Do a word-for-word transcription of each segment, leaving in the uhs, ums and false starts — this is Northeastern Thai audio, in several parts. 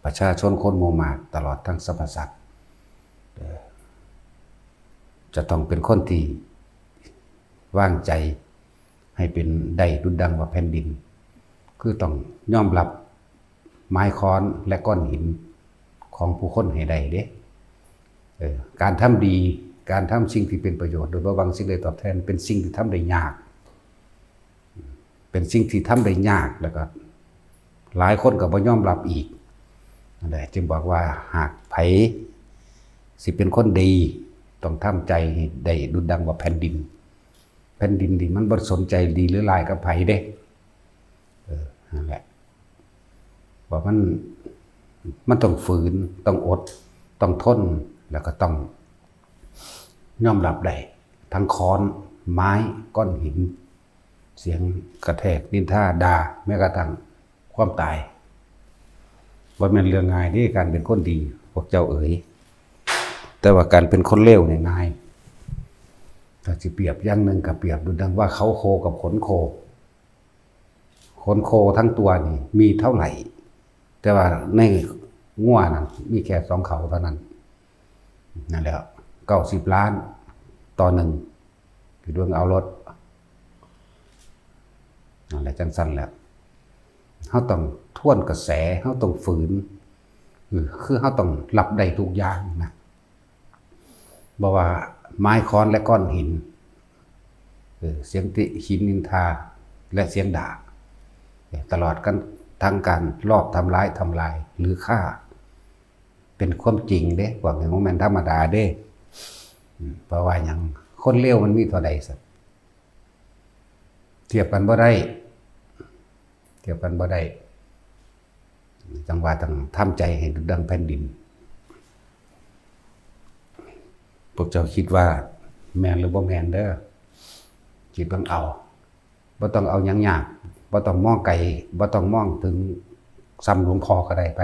ประชาชนคนหมู่มาก ตลอดทั้งสรรพสัตว์ เอ่อ จะต้องเป็นคนที่วางใจให้เป็นได้ดุจดังว่าแผ่นดิน คือต้องยอมรับไม้ค้อนและก้อนหินของผู้คนให้ได้เด้ เออ การทำดี การทำสิ่งที่เป็นประโยชน์ โดยบ่หวังสิ่งใดตอบแทน เป็นสิ่งที่ทำได้ยาก เป็นสิ่งที่ทำได้ยาก แล้วก็หลายคนก็บ่ยอมรับอีก นั่นแหละ จึงบอกว่าหากไผสิเป็นคนดี ต้องทำใจให้ได้ดุจดังว่าแผ่นดิน แผ่นดินนี่มันบ่สนใจดีหรือร้ายกับไผเด้ เออ นั่นแหละ ว่ามัน มันต้องฝืน ต้องอด ต้องทน แล้วก็ต้องยอมรับได้ ทั้งค้อน ไม้ ก้อนหิน เสียงกระแทก นินทา ด่า แม้กระทั่งความตาย บ่แม่นเรื่องง่ายเด้ การเป็นคนดี พวกเจ้าเอ๋ย แต่ว่าการเป็นคนเลวนี่ง่าย ถ้าสิเปรียบอย่างหนึ่งก็เปรียบดูดังว่าเขาโคกับขนโค ขนโคทั้งตัวนี่มีเท่าไหร่ แต่ว่าในงัวนั่นมีแค่สองเขาเท่านั้น นั่นแหละ เก้าสิบล้านต่อหนึ่ง คือดวงเอารถ นั่นแหละ จังซั่นแหละ เฮาต้องทวนกระแส เฮาต้องฝืน คือ คือเฮาต้องรับได้ทุกอย่างนะ บ่ว่าไม้ค้อนและก้อนหิน เออ เสียงติหินนินทาและเสียงด่า ตลอดกันทั้งการลอบทำร้าย ทำลาย หรือฆ่า เป็นความจริงเด้ พวกนี้บ่แม่นธรรมดาเด้ อืม เพราะว่าหยัง คนเลวมันมีเท่าใดสัก เทียบกันบ่ได้ เทียบกันบ่ได้ จังว่าต้องทำใจให้ดังแผ่นดิน พวกเจ้าคิดว่าแม่นหรือบ่แม่นเด้อ คิดเบิ่งเอา บ่ต้องเอาหยังยาก บ่ต้องมองไกล บ่ต้องมองถึงส่ำหลวงพ่อก็ได้ไป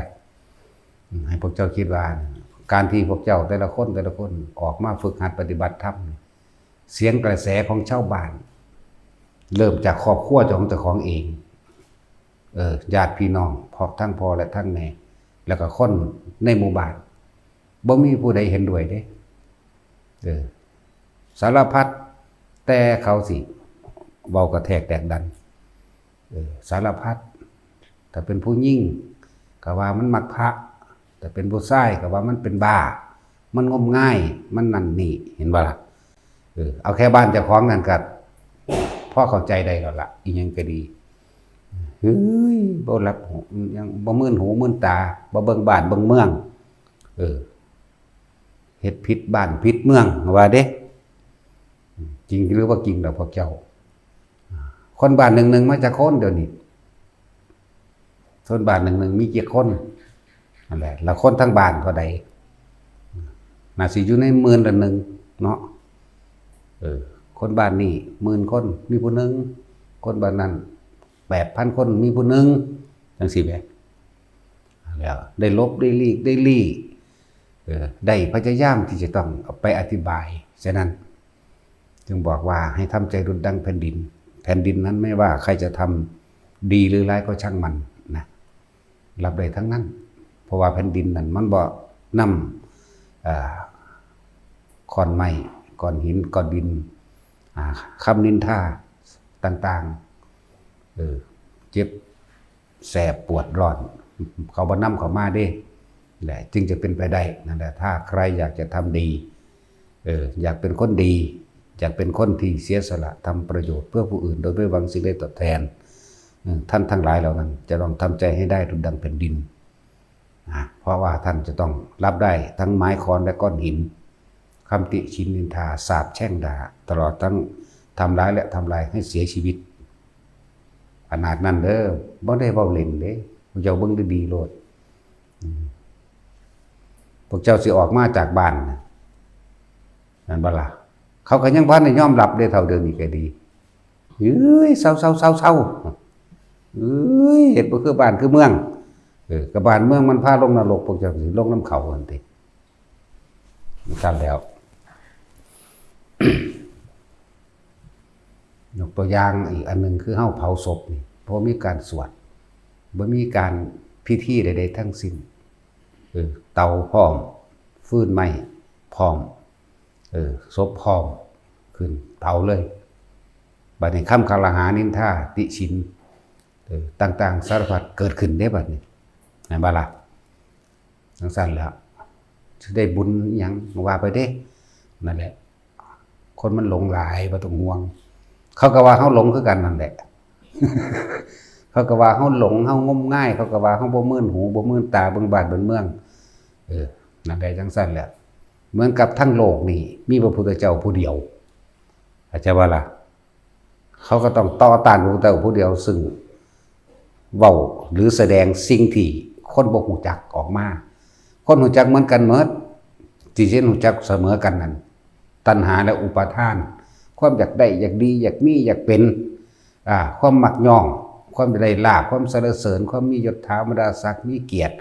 อืม ให้พวกเจ้าคิดว่า การที่พวกเจ้าแต่ละคนแต่ละคนออกมาฝึกหัดปฏิบัติธรรม เสียงกระแสของชาวบ้าน เริ่มจากครอบครัวของเจ้าของเอง เออ ญาติพี่น้อง พร้อมทั้งพ่อและทั้งแม่ แล้วก็คนในหมู่บ้าน บ่มีผู้ใดเห็นด้วยเด้ เออ สารพัด แต่เขาสิเว้ากระแทกแตกดัน เออ สารพัด ถ้าเป็นผู้หญิงก็ว่ามันมักพระ ถ้าเป็นผู้ชายก็ว่ามันเป็นบ้า มันงมงาย มันนั่นนี่ เห็นบ่ล่ะ เออ เอาแค่บ้านเจ้าของนั่นก็พอเข้าใจได้แล้วล่ะ อีหยังก็ดี เฮ้ย บ่หลับหู ยังบ่มื่นหูมื่นตา บ่เบิ่งบ้านเบิ่งเมือง เออ เฮ็ดผิดบ้านผิดเมือง ว่าเด้ จริงหรือบ่จริงล่ะพวกเจ้า คนบ้านหนึ่งหนึ่งมาจักคนเดี๋ยวนี้ คนบ้านหนึ่งหนึ่งมีจักคน นั่นแหละ แล้วคนทั้งบ้านเท่าใด น่าสิอยู่ในหมื่นละหนึ่งเนาะ เออ คนบ้านนี้หมื่นคน มีผู้หนึ่ง คนบ้านนั้นแปดพันคน มีผู้หนึ่ง จังซี้แหม แล้วได้หลบได้หลีกได้ลี้ เออ ได้พยายามที่จะต้องเอาไปอธิบาย ฉะนั้น จึงบอกว่าให้ทำใจดุจดังแผ่นดิน แผ่นดินนั้นไม่ว่าใครจะทำดีหรือร้ายก็ช่างมันนะ รับได้ทั้งนั้น เพราะว่าแผ่นดินนั้นมันบ่นำ เอ่อ ค้อนไม้ ก้อนหิน ก้อนดิน อ่า คำนินทาต่างๆ เออ เจ็บแสบปวดร้อน เขาบ่นำเข้ามาเด้ แหละ จึงจะเป็นไปได้ นั่นแหละ ถ้าใครอยากจะทำดี เออ อยากเป็นคนดี อยากเป็นคนที่เสียสละทำประโยชน์เพื่อผู้อื่นโดยไม่หวังสิ่งใดตอบแทน เออ ท่านทั้งหลายเหล่านั้นจะต้องทำใจให้ได้ดุจดังแผ่นดิน นะ เพราะว่าท่านจะต้องรับได้ทั้งไม้ค้อนและก้อนหิน คำติชินนินทา สาปแช่งด่า ตลอดทั้งทำร้ายและทำลายให้เสียชีวิต ขนาดนั้นเด้อ บ่ได้เว้าเล่นเด้ พวกเจ้าเบิ่งดีๆโลด อืม พวกเจ้าสิออกมาจากบ้านน่ะ นั่นบ่ล่ะ เขาก็ยังบ่ทันได้ยอมรับเด้ เท่าเดิมอีกก็ดี เอ้ย เซาๆๆๆ เอ้ย เฮ็ดบ่คือบ้านคือเมือง เออ ก็บ้านเมืองมันพาลงนรก พวกเจ้าสิลงนำเขาหั่นติ กันแล้ว ยกตัวอย่างอีกอันหนึ่งคือเฮาเผาศพนี่ บ่มีการสวด บ่มีการพิธีใดๆทั้งสิ้น เออ เตาพร้อม ฟืนไม้พร้อม เออ ศพพร้อม ขึ้นเผาเลย บัดนี้คำคอรหานินทาติฉิน เออ ต่างๆ สารพัดเกิดขึ้นเด้บัดนี้ แม่นบ่ล่ะ? จั่งซั้นแหล้ว สิได้บุญอิหยังว่าไปเด้ นั่นแหละ คนมันหลงหลาย บ่ต้องห่วง เขาก็ว่าเฮาหลงคือกันนั่นแหละ เขาก็ว่าเฮาหลง เฮางมงาย เขาก็ว่าเฮาบ่มื่นหู บ่มื่นตา เบิ่งบ้านเบิ่งเมือง เออ นั่นแหละ จั่งซั้นแหละ เหมือนกับทั้งโลกนี่ มีพระพุทธเจ้าผู้เดียว เข้าใจบ่ล่ะ? เขาก็ต้องต่อต้านพระพุทธเจ้าผู้เดียว ซึ่งเว้าหรือแสดงสิ่งที่คนบ่ฮู้จักออกมา คนฮู้จักเหมือนกันหมด ที่เช่นฮู้จักเสมอกันนั่น ตัณหาและอุปาทาน ความอยากได้ อยากดี อยากมี อยากเป็น อ่า ความมักย้อง ความได้ลาภ ความสรรเสริญ ความมียศถาบรรดาศักดิ์ มีเกียรติ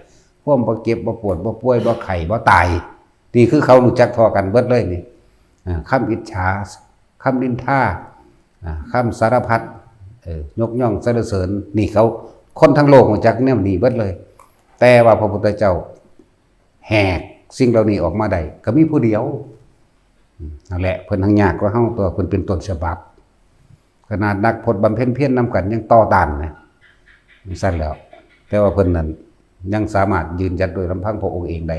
ความบ่เจ็บ บ่ปวด บ่ป่วย บ่ไข้ บ่ตาย นี่คือเขารู้จักเท่ากันเบิดเลยนี่ อ่า คำอิจฉา คำนินทา อ่า คำสารพัด เอ่อ ยกย่องสรรเสริญ นี่เขา คนทั้งโลกรู้จักแนวนี้เบิดเลย แต่ว่าพระพุทธเจ้าแหกสิ่งเหล่านี้ออกมาได้ ก็มีผู้เดียว อืม นั่นแหละ เพิ่นหังยากกว่าเฮาตัว เพิ่นเป็นต้นฉบับ ขนาดนักพจน์บำเพ็ญเพียรนำกันยังต่อต้านนะ จั่งซั้นแหล้ว แต่ว่าเพิ่นนั่นยังสามารถยืนหยัดโดยลำพังพระองค์เองได้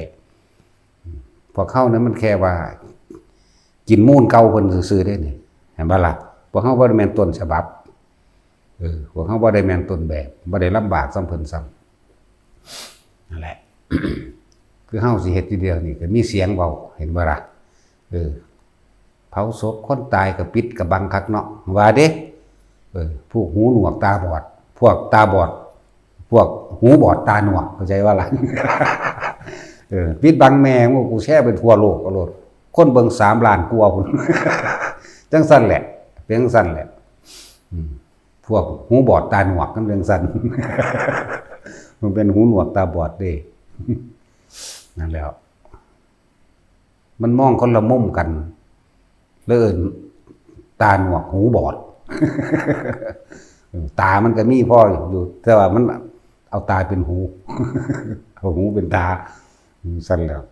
พวกเฮานี่มันแค่ว่ากินมูลเก่าเพิ่นซื่อๆเด้นี่ เห็นบ่ล่ะ? พวกเฮาบ่ได้แม่นต้นฉบับ เออ พวกเฮาบ่ได้แม่นต้นแบบ บ่ได้ลำบากส่ำเพิ่นส่ำ นั่นแหละ คือเฮาสิเฮ็ดทีเดียวนี่ก็มีเสียงเว้า เห็นบ่ล่ะ? เออ เผาศพคนตายก็ปิดกะบังคักเนาะ ว่าเด้ เออ พวกหูหนวกตาบอด พวกตาบอด พวกหูบอดตาหนวก เข้าใจบ่ล่ะ? เออ ปิดบังแม่ง โอ้ กูแชร์ไปทั่วโลกเอาโลด คนเบิ่งสามล้านกว่าพุ้น จั่งซั้นแหละ เป็นจั่งซั้นแหละ อืม พวกหูบอดตาหนวกมันเป็นจั่งซั้น มันเป็นหูหนวกตาบอดเด้ นั่นแหละ มันมองคนละมุมกัน เลยเอิ้นตาหนวกหูบอด ตามันก็มีพออยู่ แต่ว่ามันเอาตาเป็นหู เอาหูเป็นตา อืม ซั่นแหล้ว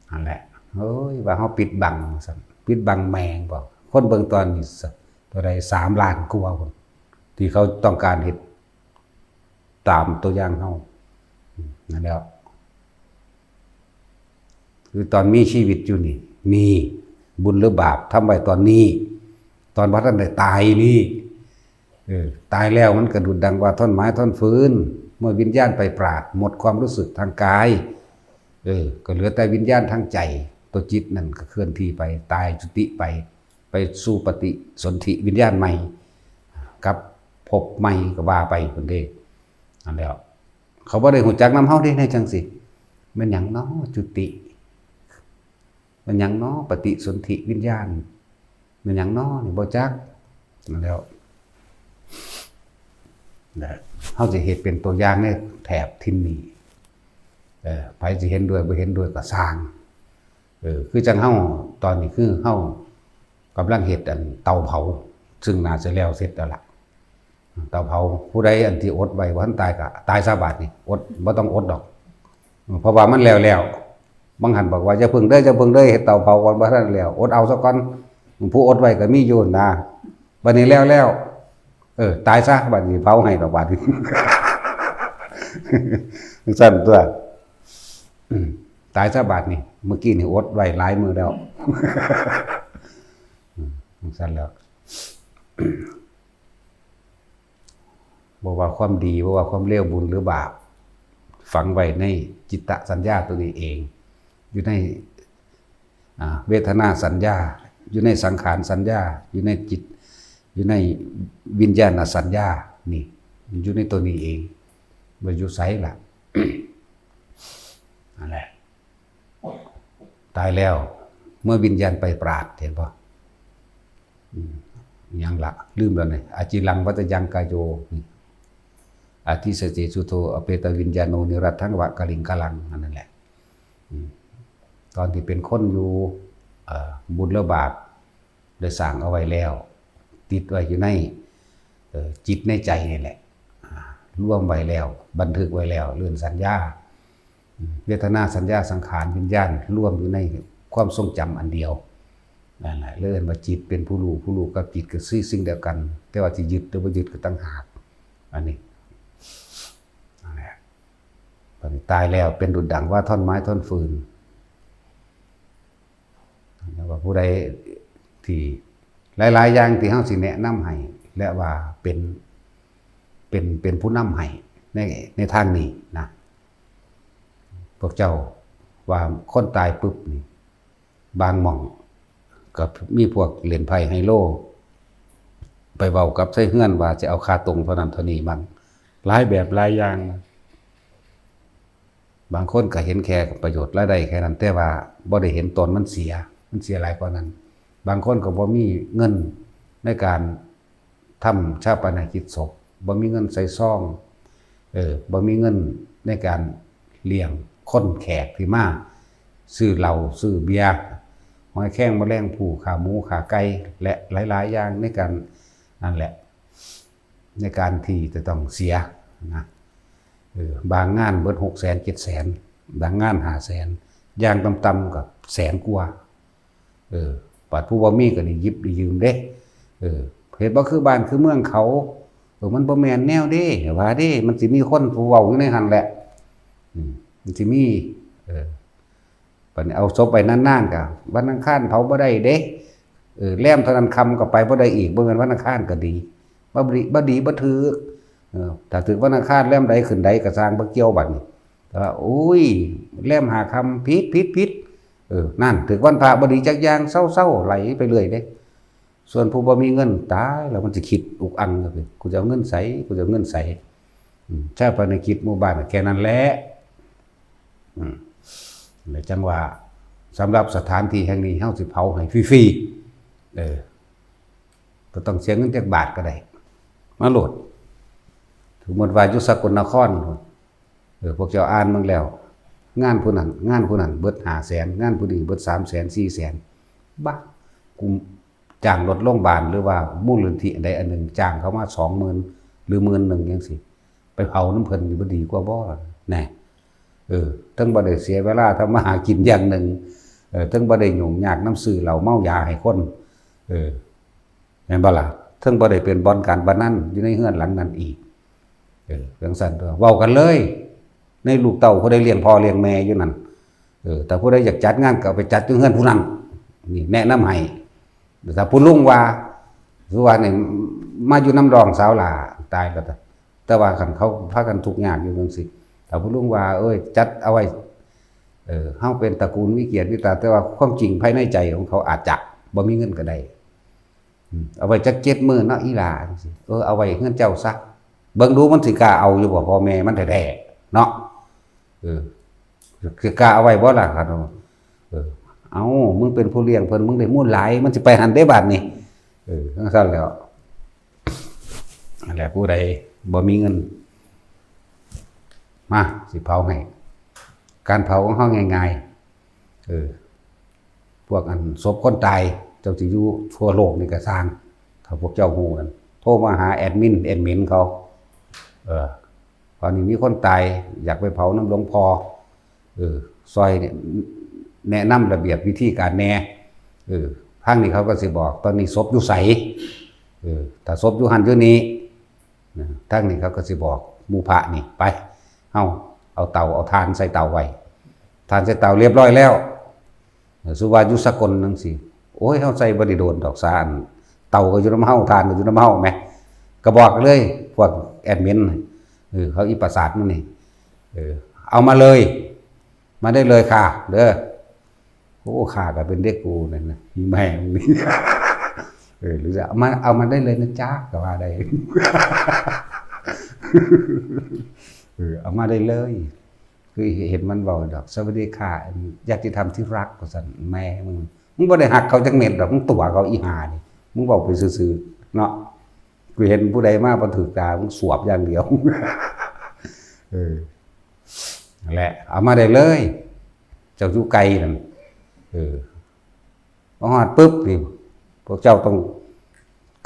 นั่นแหละ เอ้ย ว่าเฮาปิดบัง ซั่น ปิดบังแม่งบ่ คนเบิ่งตอนนี้ เท่าใด สามล้านกว่าพุ้น ที่เขาต้องการเฮ็ด ตามตัวอย่างเฮา อืม นั่นแหละ คือตอนมีชีวิตอยู่นี่ นี่ บุญหรือบาปทำไว้ตอนนี้ ตอนบ่ทันได้ตายนี่ เออ ตายแล้วมันก็ดุจดังว่าท่อนไม้ท่อนฟืน เมื่อวิญญาณไปปราด หมดความรู้สึกทางกาย เออ ก็เหลือแต่วิญญาณทางใจ ตัวจิตนั่นก็เคลื่อนที่ไป ตายจุติไป ไปสู่ปฏิสนธิวิญญาณใหม่ กับภพใหม่ก็ว่าไปพุ้นเด้ นั่นแหล้ว เขาบ่ได้ฮู้จักนำเฮาเด้ ในจั่งซี้ แม่นหยังน้อจุติ แม่นหยังน้อปฏิสนธิวิญญาณ แม่นหยังน้อนี่บ่จัก นั่นแหล้ว นะ เฮาสิเฮ็ดเป็นตัวอย่างในแถบถิ่นนี้ เออ ไผสิเห็นด้วยบ่เห็นด้วยก็ซ่าง เออ คือจั่งเฮา ตอนนี้คือเฮากำลังเฮ็ดอันเตาเผา ซึ่งน่าสิแล้วเสร็จแล้วล่ะ เตาเผา ผู้ใดอันที่อดไว้บ่ทันตายก็ตายซะบาดนี้ อด บ่ต้องอดดอก เพราะว่ามันแล้วแล้ว บางหั้นบอกว่า "อย่าเพิ่งเด้อ อย่าเพิ่งเด้อ เฮ็ดเตาเผาก่อน บ่ทันแล้ว อดเอาซะก่อน" ผู้อดไว้ก็มีอยู่นะ บัดนี้แล้วแล้ว เออ ตายซะ บัดนี้เผาให้ดอก บัดนี้ จั่งซั้นตั๊ว อืม ตายซะบาดนี้ เมื่อกี้นี่อดไว้หลายมื้อแล้ว อืม จั่งซั้นแหล้ว บ่ว่าความดี บ่ว่าความเลว บุญหรือบาป ฝังไว้ในจิตตสัญญาตัวนี้เอง อยู่ใน อ่า เวทนาสัญญา อยู่ในสังขารสัญญา อยู่ในจิต อยู่ในวิญญาณสัญญา นี่ อยู่ในตัวนี้เอง บ่อยู่ไสล่ะ นั่นแหละ ตายแล้ว เมื่อวิญญาณไปปราด เห็นบ่? อืม หยังละ ลืมแล้วนี่ อจิรังวัตยังกายโย นี่ อธิสเสสุโท อเปตวิญญาโน นิรัตถังวะกลิงกลัง อันนั้นแหละ อืม ตอนที่เป็นคนอยู่ เอ่อ บุญและบาปได้สร้างเอาไว้แล้ว ติดไว้อยู่ใน เอ่อ จิตในใจนี่แหละ อ่า รวมไว้แล้ว บันทึกไว้แล้ว เรื่องสัญญา เวทนาสัญญาสังขารวิญญาณรวมอยู่ในความทรงจำอันเดียวนั่นแหละเลยเอิ้นว่าจิตเป็นผู้รู้ ผู้รู้กับจิตก็คือสิ่งเดียวกัน แต่ว่าสิยึดหรือบ่ยึดก็ต่างหาก อันนี้นั่นแหละ บัดนี้ตายแล้วเป็นดุจดั่งว่าท่อนไม้ท่อนฟืน แล้วว่าผู้ใดที่หลายๆอย่างที่เฮาสิแนะนำให้ และว่าเป็น เป็น เป็นผู้นำให้ใน ในทางนี้นะ พวกเจ้าว่าคนตายปุ๊บนี่ บางหม่องก็มีพวกเล่นไพ่ไฮโล ไปเว้ากับไทเฮือนว่าจะเอาค่าตรงเท่านั้นเท่านี้บ้าง หลายแบบหลายอย่างนะ บางคนก็เห็นแค่ประโยชน์รายได้แค่นั้น แต่ว่าบ่ได้เห็นตนมันเสีย มันเสียหลายกว่านั้น บางคนก็บ่มีเงินในการทำฌาปนกิจศพ บ่มีเงินใส่ซอง เออ บ่มีเงินในการเลี้ยงคนแขกที่มา ซื้อเหล้า ซื้อเบียร์ หอยแครง แมลงภู่ ขาหมู ขาไก่ และหลายๆอย่างในการ นั่นแหละ ในการที่จะต้องเสียนะ เออ บางงานเบิดหกแสน เจ็ดแสน บางงานห้าแสน อย่างต่ำๆก็แสนกว่า เออ บัดผู้บ่มีก็ได้หยิบได้ยืมเด้ เออ เฮ็ดบ่คือบ้านคือเมืองเขา เออ มันบ่แม่นแนวเด้ ว่าเด้ มันสิมีคนผู้เว้าอยู่ในหั่นแหละ อืม มันสิมี เออ บัดนี้เอาศพไว้นานๆก็วันอังคารเผาบ่ได้เด้ เออ แรมเท่านั้นค่ำก็ไปบ่ได้อีก บ่แม่นวันอังคารก็ดี บ่ดี บ่ดีบ่ถืก เออ ถ้าถืกวันอังคารแรมใดขึ้นใดก็ซ่างบ่เกี่ยวบัดนี้ แต่ว่า โอ้ย แรมห้าค่ำ ผิด ผิด ผิด เออ นั่น ถืกวันพระบ่ดีจักอย่าง เซาๆ ไหลไปเรื่อยเด้ ส่วนผู้บ่มีเงิน ตายแล้วมันสิคิดอุกอังเลย กูจะเอาเงินใส กูจะเอาเงินใส อืม ชาปนกิจหมู่บ้านก็แค่นั้นแหละ อืม แล้วจั่งว่า สำหรับสถานที่แห่งนี้ เฮาสิเผาให้ฟรีๆ เออ บ่ต้องเสียเงินจักบาทก็ได้ มาโลด สมมุติว่าอยู่สกลนคร เออ พวกเจ้าอ่านเบิ่งแล้ว งานผู้นั้น งานผู้นั้นเบิดห้าแสน งานผู้นี้เบิดสามแสน สี่แสน บาด กูจ้างรถโรงบาล หรือว่ามูลนิธิอันใดอันหนึ่ง จ้างเขามาสองหมื่น หรือหมื่นหนึ่งจั่งซี้ ไปเผานำเพิ่นนี่บ่ดีกว่าบ่ แน่ เออ เทิงบ่ได้เสียเวลาทำมาหากินอย่างหนึ่ง เออ เทิงบ่ได้ยุ่งยากนำซื้อเหล้าเมายาให้คน เออ แม่นบ่ล่ะ เทิงบ่ได้เป็นบ่อนการพนันอยู่ในเฮือนหลังนั้นอีก เออ จั่งซั้นตั๊ว เว้ากันเลย ในลูกเต้าผู้ใดเลี้ยงพ่อเลี้ยงแม่อยู่นั่น เออ ถ้าผู้ใดอยากจัดงานก็เอาไปจัดอยู่เฮือนผู้นั้น นี่แนะนำให้ ถ้าผู้ลุงว่า คือว่านี่ มาอยู่นำน้องสาวหล้า ตายแล้ว แต่ว่าคันเขาพากันทุกข์ยากอยู่จั่งซี้ ถ้าผู้ลุงว่า เอ้ย จัดเอาไว้ เออ เฮาเป็นตระกูลมีเกียรติมีตา แต่ว่าความจริงภายในใจของเขาอาจจะบ่มีเงินก็ได้ อืม เอาไว้จักเจ็ดมื้อเนาะอีหล้าจั่งซี้ เออ เอาไว้เฮือนเจ้าซะ เบิ่งดูมันสิกล้าเอาอยู่บ่ พ่อแม่มันแท้ๆ เนาะ เออ สิกล้าเอาไว้บ่ล่ะ ครับ เออ เอ้า มึงเป็นผู้เลี้ยงเพิ่น มึงได้มูลหลาย มันสิไปหั่นเด้บาดนี้ เออ จั่งซั้นแหล้ว นั่นแหละ ผู้ใดบ่มีเงิน มา สิเผาให้ การเผาของเฮาง่ายๆ เออ พวกอันศพคนตาย เจ้าสิอยู่ทั่วโลกนี่ก็ซ่าง ถ้าพวกเจ้าฮู้นั่น โทรมาหาแอดมิน แอดมินเขา เออ ตอนนี้มีคนตาย อยากไปเผานำหลวงพ่อ เออ ซอยเนี่ย แนะนำระเบียบวิธีการแหน่ เออ ทางนี้เขาก็สิบอก ตอนนี้ศพอยู่ไส เออ ถ้าศพอยู่หั่นอยู่นี่ นะ ทางนี้เขาก็สิบอกหมู่พระนี่ ไป เฮาเอาเตา เอาถ่านใส่เตาไว้ ถ่านใส่เตาเรียบร้อยแล้ว เออ สุว่าอยู่สกลจั่งซี้ โอ้ย เฮาใส่บ่ได้โดนดอก ซ่า อันเตาก็อยู่นำเฮา ถ่านก็อยู่นำเฮาแหม ก็บอกเลย พวกแอดมิน เออ เขาอีประสาทมันนี่ เออ เอามาเลย มาได้เลยค่ะ เด้อ โอ้ ข้าก็เป็นเด็กกูนั่นนะ แม่มึงนี่ เออ หรือจะเอามา เอามาได้เลยนะจ๊ะ ก็ว่าได้ เออ เอามาได้เลย คือเห็นมันเว้าดอก "สวัสดีค่ะ ญาติธรรมที่รัก" ว่าซั่น แม่มึง มึงบ่ได้ฮักเขาจักเม็ดดอก มึงตั๋วเขาอีห่านี่ มึงเว้าไปซื่อๆ เนาะ กูเห็นผู้ใดมาบ่ถืกตา มึงสวบอย่างเดียว เออ นั่นแหละ เอามาได้เลย เจ้าอยู่ไกลนั่น เออ พอฮอดปุ๊บนี่ พวกเจ้าต้อง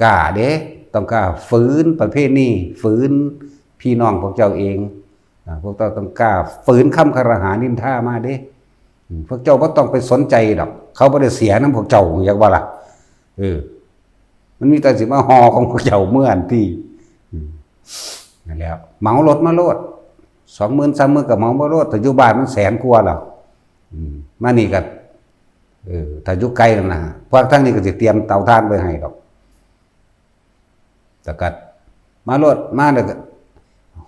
กล้าเด้ ต้องกล้าฝืนประเพณี ฝืนพี่น้องพวกเจ้าเอง อ่า พวกเจ้าต้องกล้าฝืนคำคารหานินทามาเด้ อืม พวกเจ้าบ่ต้องไปสนใจดอก เขาบ่ได้เสียนำพวกเจ้า อยากว่าล่ะ เออ มันมีแต่สิมาห่อของพวกเจ้าเมืออันตี้ อืม นั่นแหละ เหมารถมาโลด สองหมื่น สามหมื่น ก็เหมามาโลด แต่อยู่บ้านมันแสนกว่าแล้ว อืม มานี่ก็ เออ ถ้าอยู่ไกลนั่นนะ พวกทางนี้ก็สิเตรียมเตาถ่านไว้ให้ดอก แต่ก็มาโลด มาแล้วก็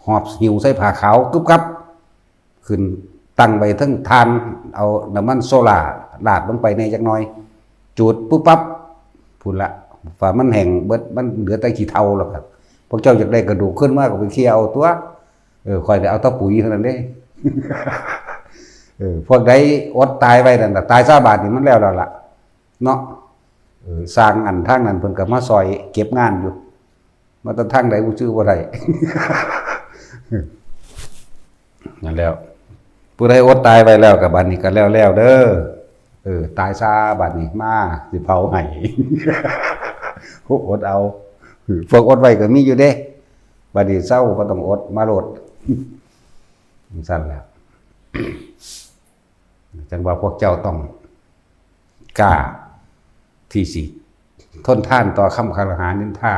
หอบหิ้วใส่ผ้าขาวกึบกับ ขึ้นตั้งไว้เทิงถ่าน เอาน้ำมันโซล่าราดลงไปแหน่จักหน่อย จูดปุ๊บปั๊บ พุ้นละ ฟ้ามันแห้งเบิด มันเหลือแต่ขี้เถ้าแล้วครับ พวกเจ้าอยากได้กระดูกขึ้นมาก็ไปเคี่ยเอาตัว เออ ข้อยได้เอาแต่ปุ๋ยเท่านั้นเด้ เออ พวกใดอดตายไว้นั่นน่ะ ตายซาบาดนี่มันแล้วแล้วล่ะ เนาะ เออ สร้างอันทางนั้นเพิ่นก็มาซอยเก็บงานอยู่ มาแต่ทางใดบ่ชื่อบ่ได้ นั่นแล้ว ผู้ใดอดตายไว้แล้วก็บัดนี้ก็แล้วแล้วเด้อ เออ ตายซาบัดนี้ มาสิเผาให้ อดเอา พวกอดไว้ก็มีอยู่เด้ บัดนี้เซาบ่ต้องอด มาโลด จั่งซั่นแหละ จั่งว่าพวกเจ้าต้องกล้าที่สิทนทานต่อคำคารหานินทา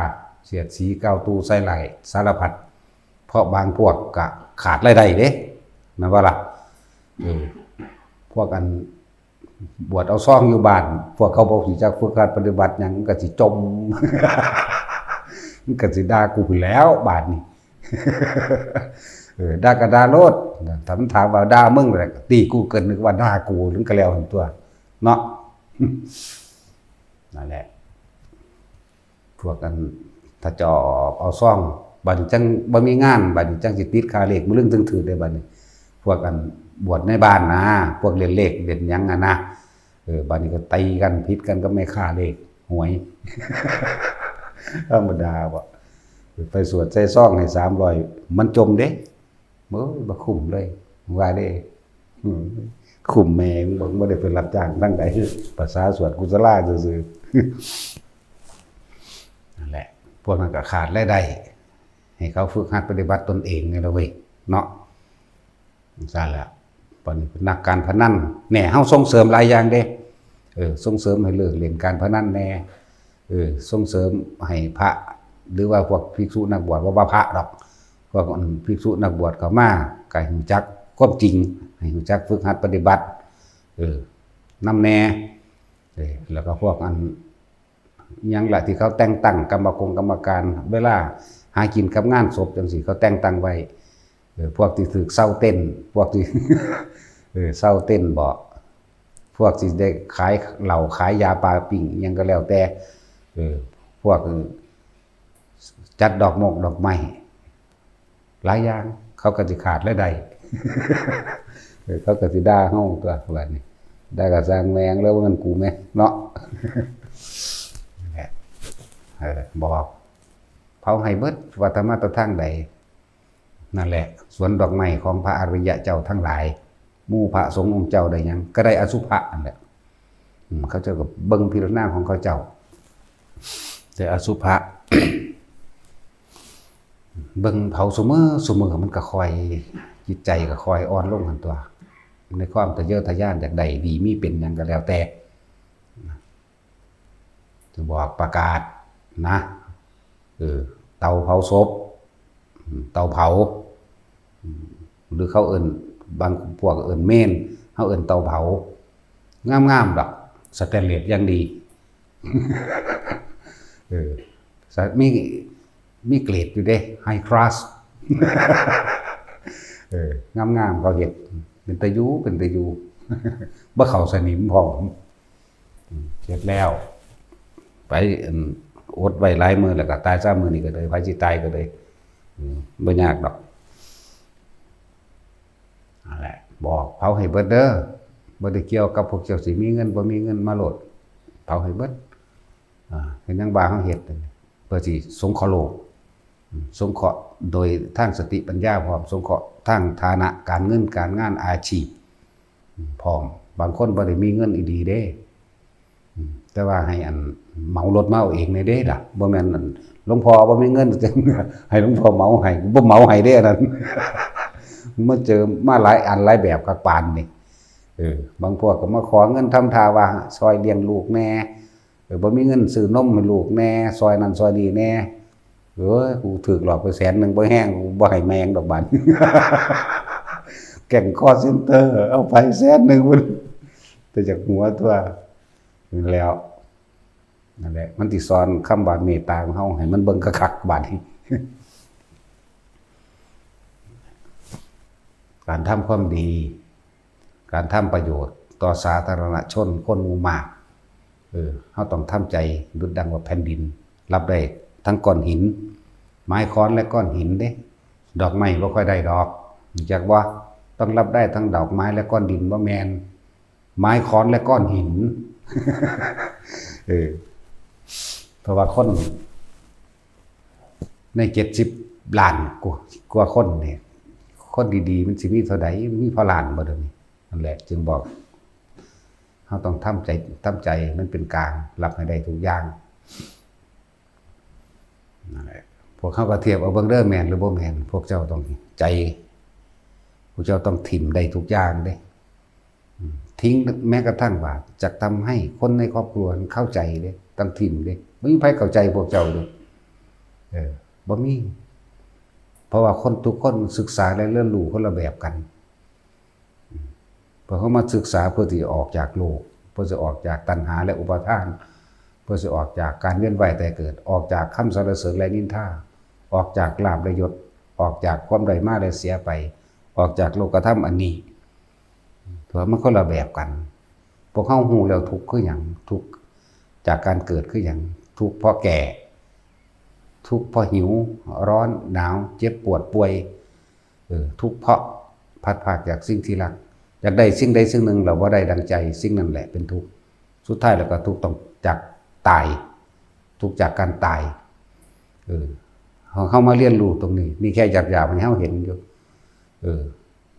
เสียดสีกล่าวตู่ใส่ร้ายสารพัด เพราะบางพวกก็ขาดรายได้เด้ แม่นบ่ล่ะ เออ พวกอันบวชเอาซองอยู่บ้าน พวกเขาบ่รู้จักฝึกหัดปฏิบัติหยัง มันก็สิจ่ม มันก็สิด่ากูพู้นแหล้วบาดนี้ เออ ด่าก็ด่าโลด ถ้ามันถามว่าด่ามึงแหละ ตีกูเกินนึกว่าด่ากู มันก็แล้วหั่นตั่ว เนาะ นั่นแหละ พวกอัน ถ้าจะออกเอาซอง บัดนี้จั่งบ่มีงาน บัดนี้จั่งสิติดค่าเลข มื้อลึงจั่งถืกเด้บัดนี้ พวกอันบวชในบ้านนะ พวกเล่นเลขเล่นหยังอะนะ เออ บัดนี้ก็ตีกัน ผิดกันกับแม่ค้าเลขหวย ธรรมดาบ่ ไปสวดใส่ซองให้สามร้อย มันจ่มเด้ โอ้ย บ่คุ้มเลย ว่าเด้ อืม คุ้มแม่มึงบ่ บ่ได้ไปรับจ้างทางใด ภาษาสวดกุศลาซื่อๆ นั่นแหละ พวกนั้นก็ขาดรายได้ ให้เขาฝึกหัดปฏิบัติตนเองนี่ล่ะเว้ย เนาะ จั่งซั้นแหละ บัดนี้นักการพนัน แหน่ เฮาส่งเสริมหลายอย่างเด้ เออ ส่งเสริมให้เลิกเล่นการพนันแหน่ เออ ส่งเสริมให้พระ หรือว่าพวกภิกษุนักบวช บ่ว่าพระดอก พวกภิกษุนักบวชเข้ามา ก็ให้รู้จักความจริง ให้รู้จักฝึกหัดปฏิบัติ เออ นำแหน่ เออ แล้วก็พวกอัน อิหยังล่ะที่เขาแต่งตั้งกรรมกงกรรมการ เวลาหากินกับงานศพจั่งซี้ เขาแต่งตั้งไว้ เออ พวกที่ถืกเซาเต็นท์ พวกที่ เออ เซาเต็นท์บ่ พวกที่ได้ขายเหล้าขายยาปาปิ้งอิหยังก็แล้วแต่ เออ พวกจัดดอกมงดอกไม้ หลายอย่าง เขาก็สิขาดรายได้ เออ เขาก็สิด่าเฮาตั่วบัดนี้ ด่าก็ซ่างแม่ง แล้วว่ามันกูแม่เนาะ นั่นแหละ เออ บอก เผาให้เบิด ว่าแต่มาแต่ทางใด นั่นแหละ สวนดอกไม้ของพระอริยะเจ้าทั้งหลาย หมู่พระสงฆ์องค์เจ้าได้หยัง ก็ได้อสุภะนั่นแหละ อืม เขาเจ้าก็เบิ่งพิจารณาของเขาเจ้า แต่อสุภะ เบิ่งเผาซุมื้อซุมื้อ มันก็ค่อย จิตใจก็ค่อยอ่อนลงหั่นตั่ว ในความทะเยอทะยานอยากได้ดีมีเป็นหยังก็แล้วแต่ จะบอกประกาศนะ เออ เตาเผาศพ อืม เตาเผา อืม หรือเขาเอิ้น บางพวกเอิ้นเมน เขาเอิ้นเตาเผา งามๆดอก สแตนเลสอย่างดี เออ สะ- มี มีเกรดอยู่เด้ ไฮคลาส เออ งามๆ เขาเฮ็ด เป็นตาอยู่ เป็นตาอยู่ บ่เข้าสนิมพร้อม อืม เฮ็ดแล้ว ไป อืม อดไว้หลายมื้อแล้วก็ตายซะมื้อนี้ก็เลย ไผสิตายก็เลย อืม บ่ยากดอก นั่นแหละ บอกเผาให้เบิดเด้อ บ่ได้เกี่ยวกับพวกเจ้าสิมีเงินบ่มีเงินมาโลด เผาให้เบิด อ่า เป็นหยังว่าเฮาเฮ็ด เพื่อสิสงเคราะห์โลก อืม สงเคราะห์โดยทางสติปัญญาพร้อม สงเคราะห์ทางฐานะการเงินการงานอาชีพ อืม พร้อม บางคนบ่ได้มีเงินอีหลีเด้ อืม แต่ว่าให้อันเหมารถมาเอาเองแหน่เด้ล่ะ บ่แม่นอันหลวงพ่อบ่มีเงิน ให้หลวงพ่อเหมาให้ บ่เหมาให้เด้อันนั้น มาเจอมาหลายอันหลายแบบกับปานนี่ เออ บางพวกก็มาขอเงินทำท่าว่าซอยเลี้ยงลูกแน่ เออ บ่มีเงินซื้อนมให้ลูกแน่ ซอยนั่นซอยนี่แน่ เอ้ย กูถืกหลอกไปแสนหนึ่ง บ่แห้ง กูบ่ให้แม่งดอกบัด แก๊งคอลเซ็นเตอร์ เอาไปแสนหนึ่ง พุ่น แต่จากหัวตัว นั่นแหล้ว นั่นแหละ มันสิสอนคำว่าเมตตาของเฮาให้มันเบิ่งคักๆ บาดนี้ การทำความดี การทำประโยชน์ต่อสาธารณชนคนหมู่มาก เออ เฮาต้องทำใจดุจดังว่าแผ่นดิน รับได้ทั้งก้อนหิน ไม้ค้อนและก้อนหินเด้ ดอกไม้บ่ค่อยได้ดอก รู้จักบ่ ต้องรับได้ทั้งดอกไม้และก้อนดิน บ่แม่น ไม้ค้อนและก้อนหิน เออ เพราะว่าคนในเจ็ดสิบล้านกว่ากว่าคนเนี่ย คนดีๆ มันสิมีเท่าใด มีพอล้านบ่เดี๋ยวนี้ นั่นแหละ จึงบอก เฮาต้องทำใจ ทำใจมันเป็นกลาง รับให้ได้ทุกอย่าง นั่นแหละ พวกเขาก็เทียบเอาเบิ่งเด้อ แม่นหรือบ่แม่น พวกเจ้าต้องใจ พวกเจ้าต้องถิ่มได้ทุกอย่างเด้ อืม ทิ้งแม้กระทั่งว่าจะทำให้คนในครอบครัวเข้าใจเด้ ต้องถิ่มเด้ บ่มีใครเข้าใจพวกเจ้าเด้ เออ บ่มี เพราะว่าคนทุกคนศึกษาและเรียนรู้คนละแบบกัน อืม พวกเขามาศึกษาเพื่อที่ออกจากโลก เพื่อจะออกจากตัณหาและอุปาทาน เพื่อจะออกจากการเวียนว่ายตายเกิด ออกจากคำสรรเสริญและนินทา ออกจากลาภและยศ ออกจากความได้มาและเสียไป ออกจากโลกธรรมอันนี้ ถือว่ามันคนละแบบกัน พวกเขาฮู้แล้วทุกข์คือหยัง ทุกข์จากการเกิดคือหยัง ทุกข์เพราะแก่ ทุกข์เพราะหิว ร้อน หนาว เจ็บปวดป่วย เออ ทุกข์เพราะพลัดพรากจากสิ่งที่รัก อยากได้สิ่งใดสิ่งหนึ่ง เราบ่ได้ดังใจ สิ่งนั้นแหละเป็นทุกข์ สุดท้ายแล้วก็ทุกข์ต้องจากตาย ทุกข์จากการตาย เออ เฮา เฮามาเรียนรู้ตรงนี้ มีแค่หยาบๆ ให้เฮาเห็นอยู่ เออ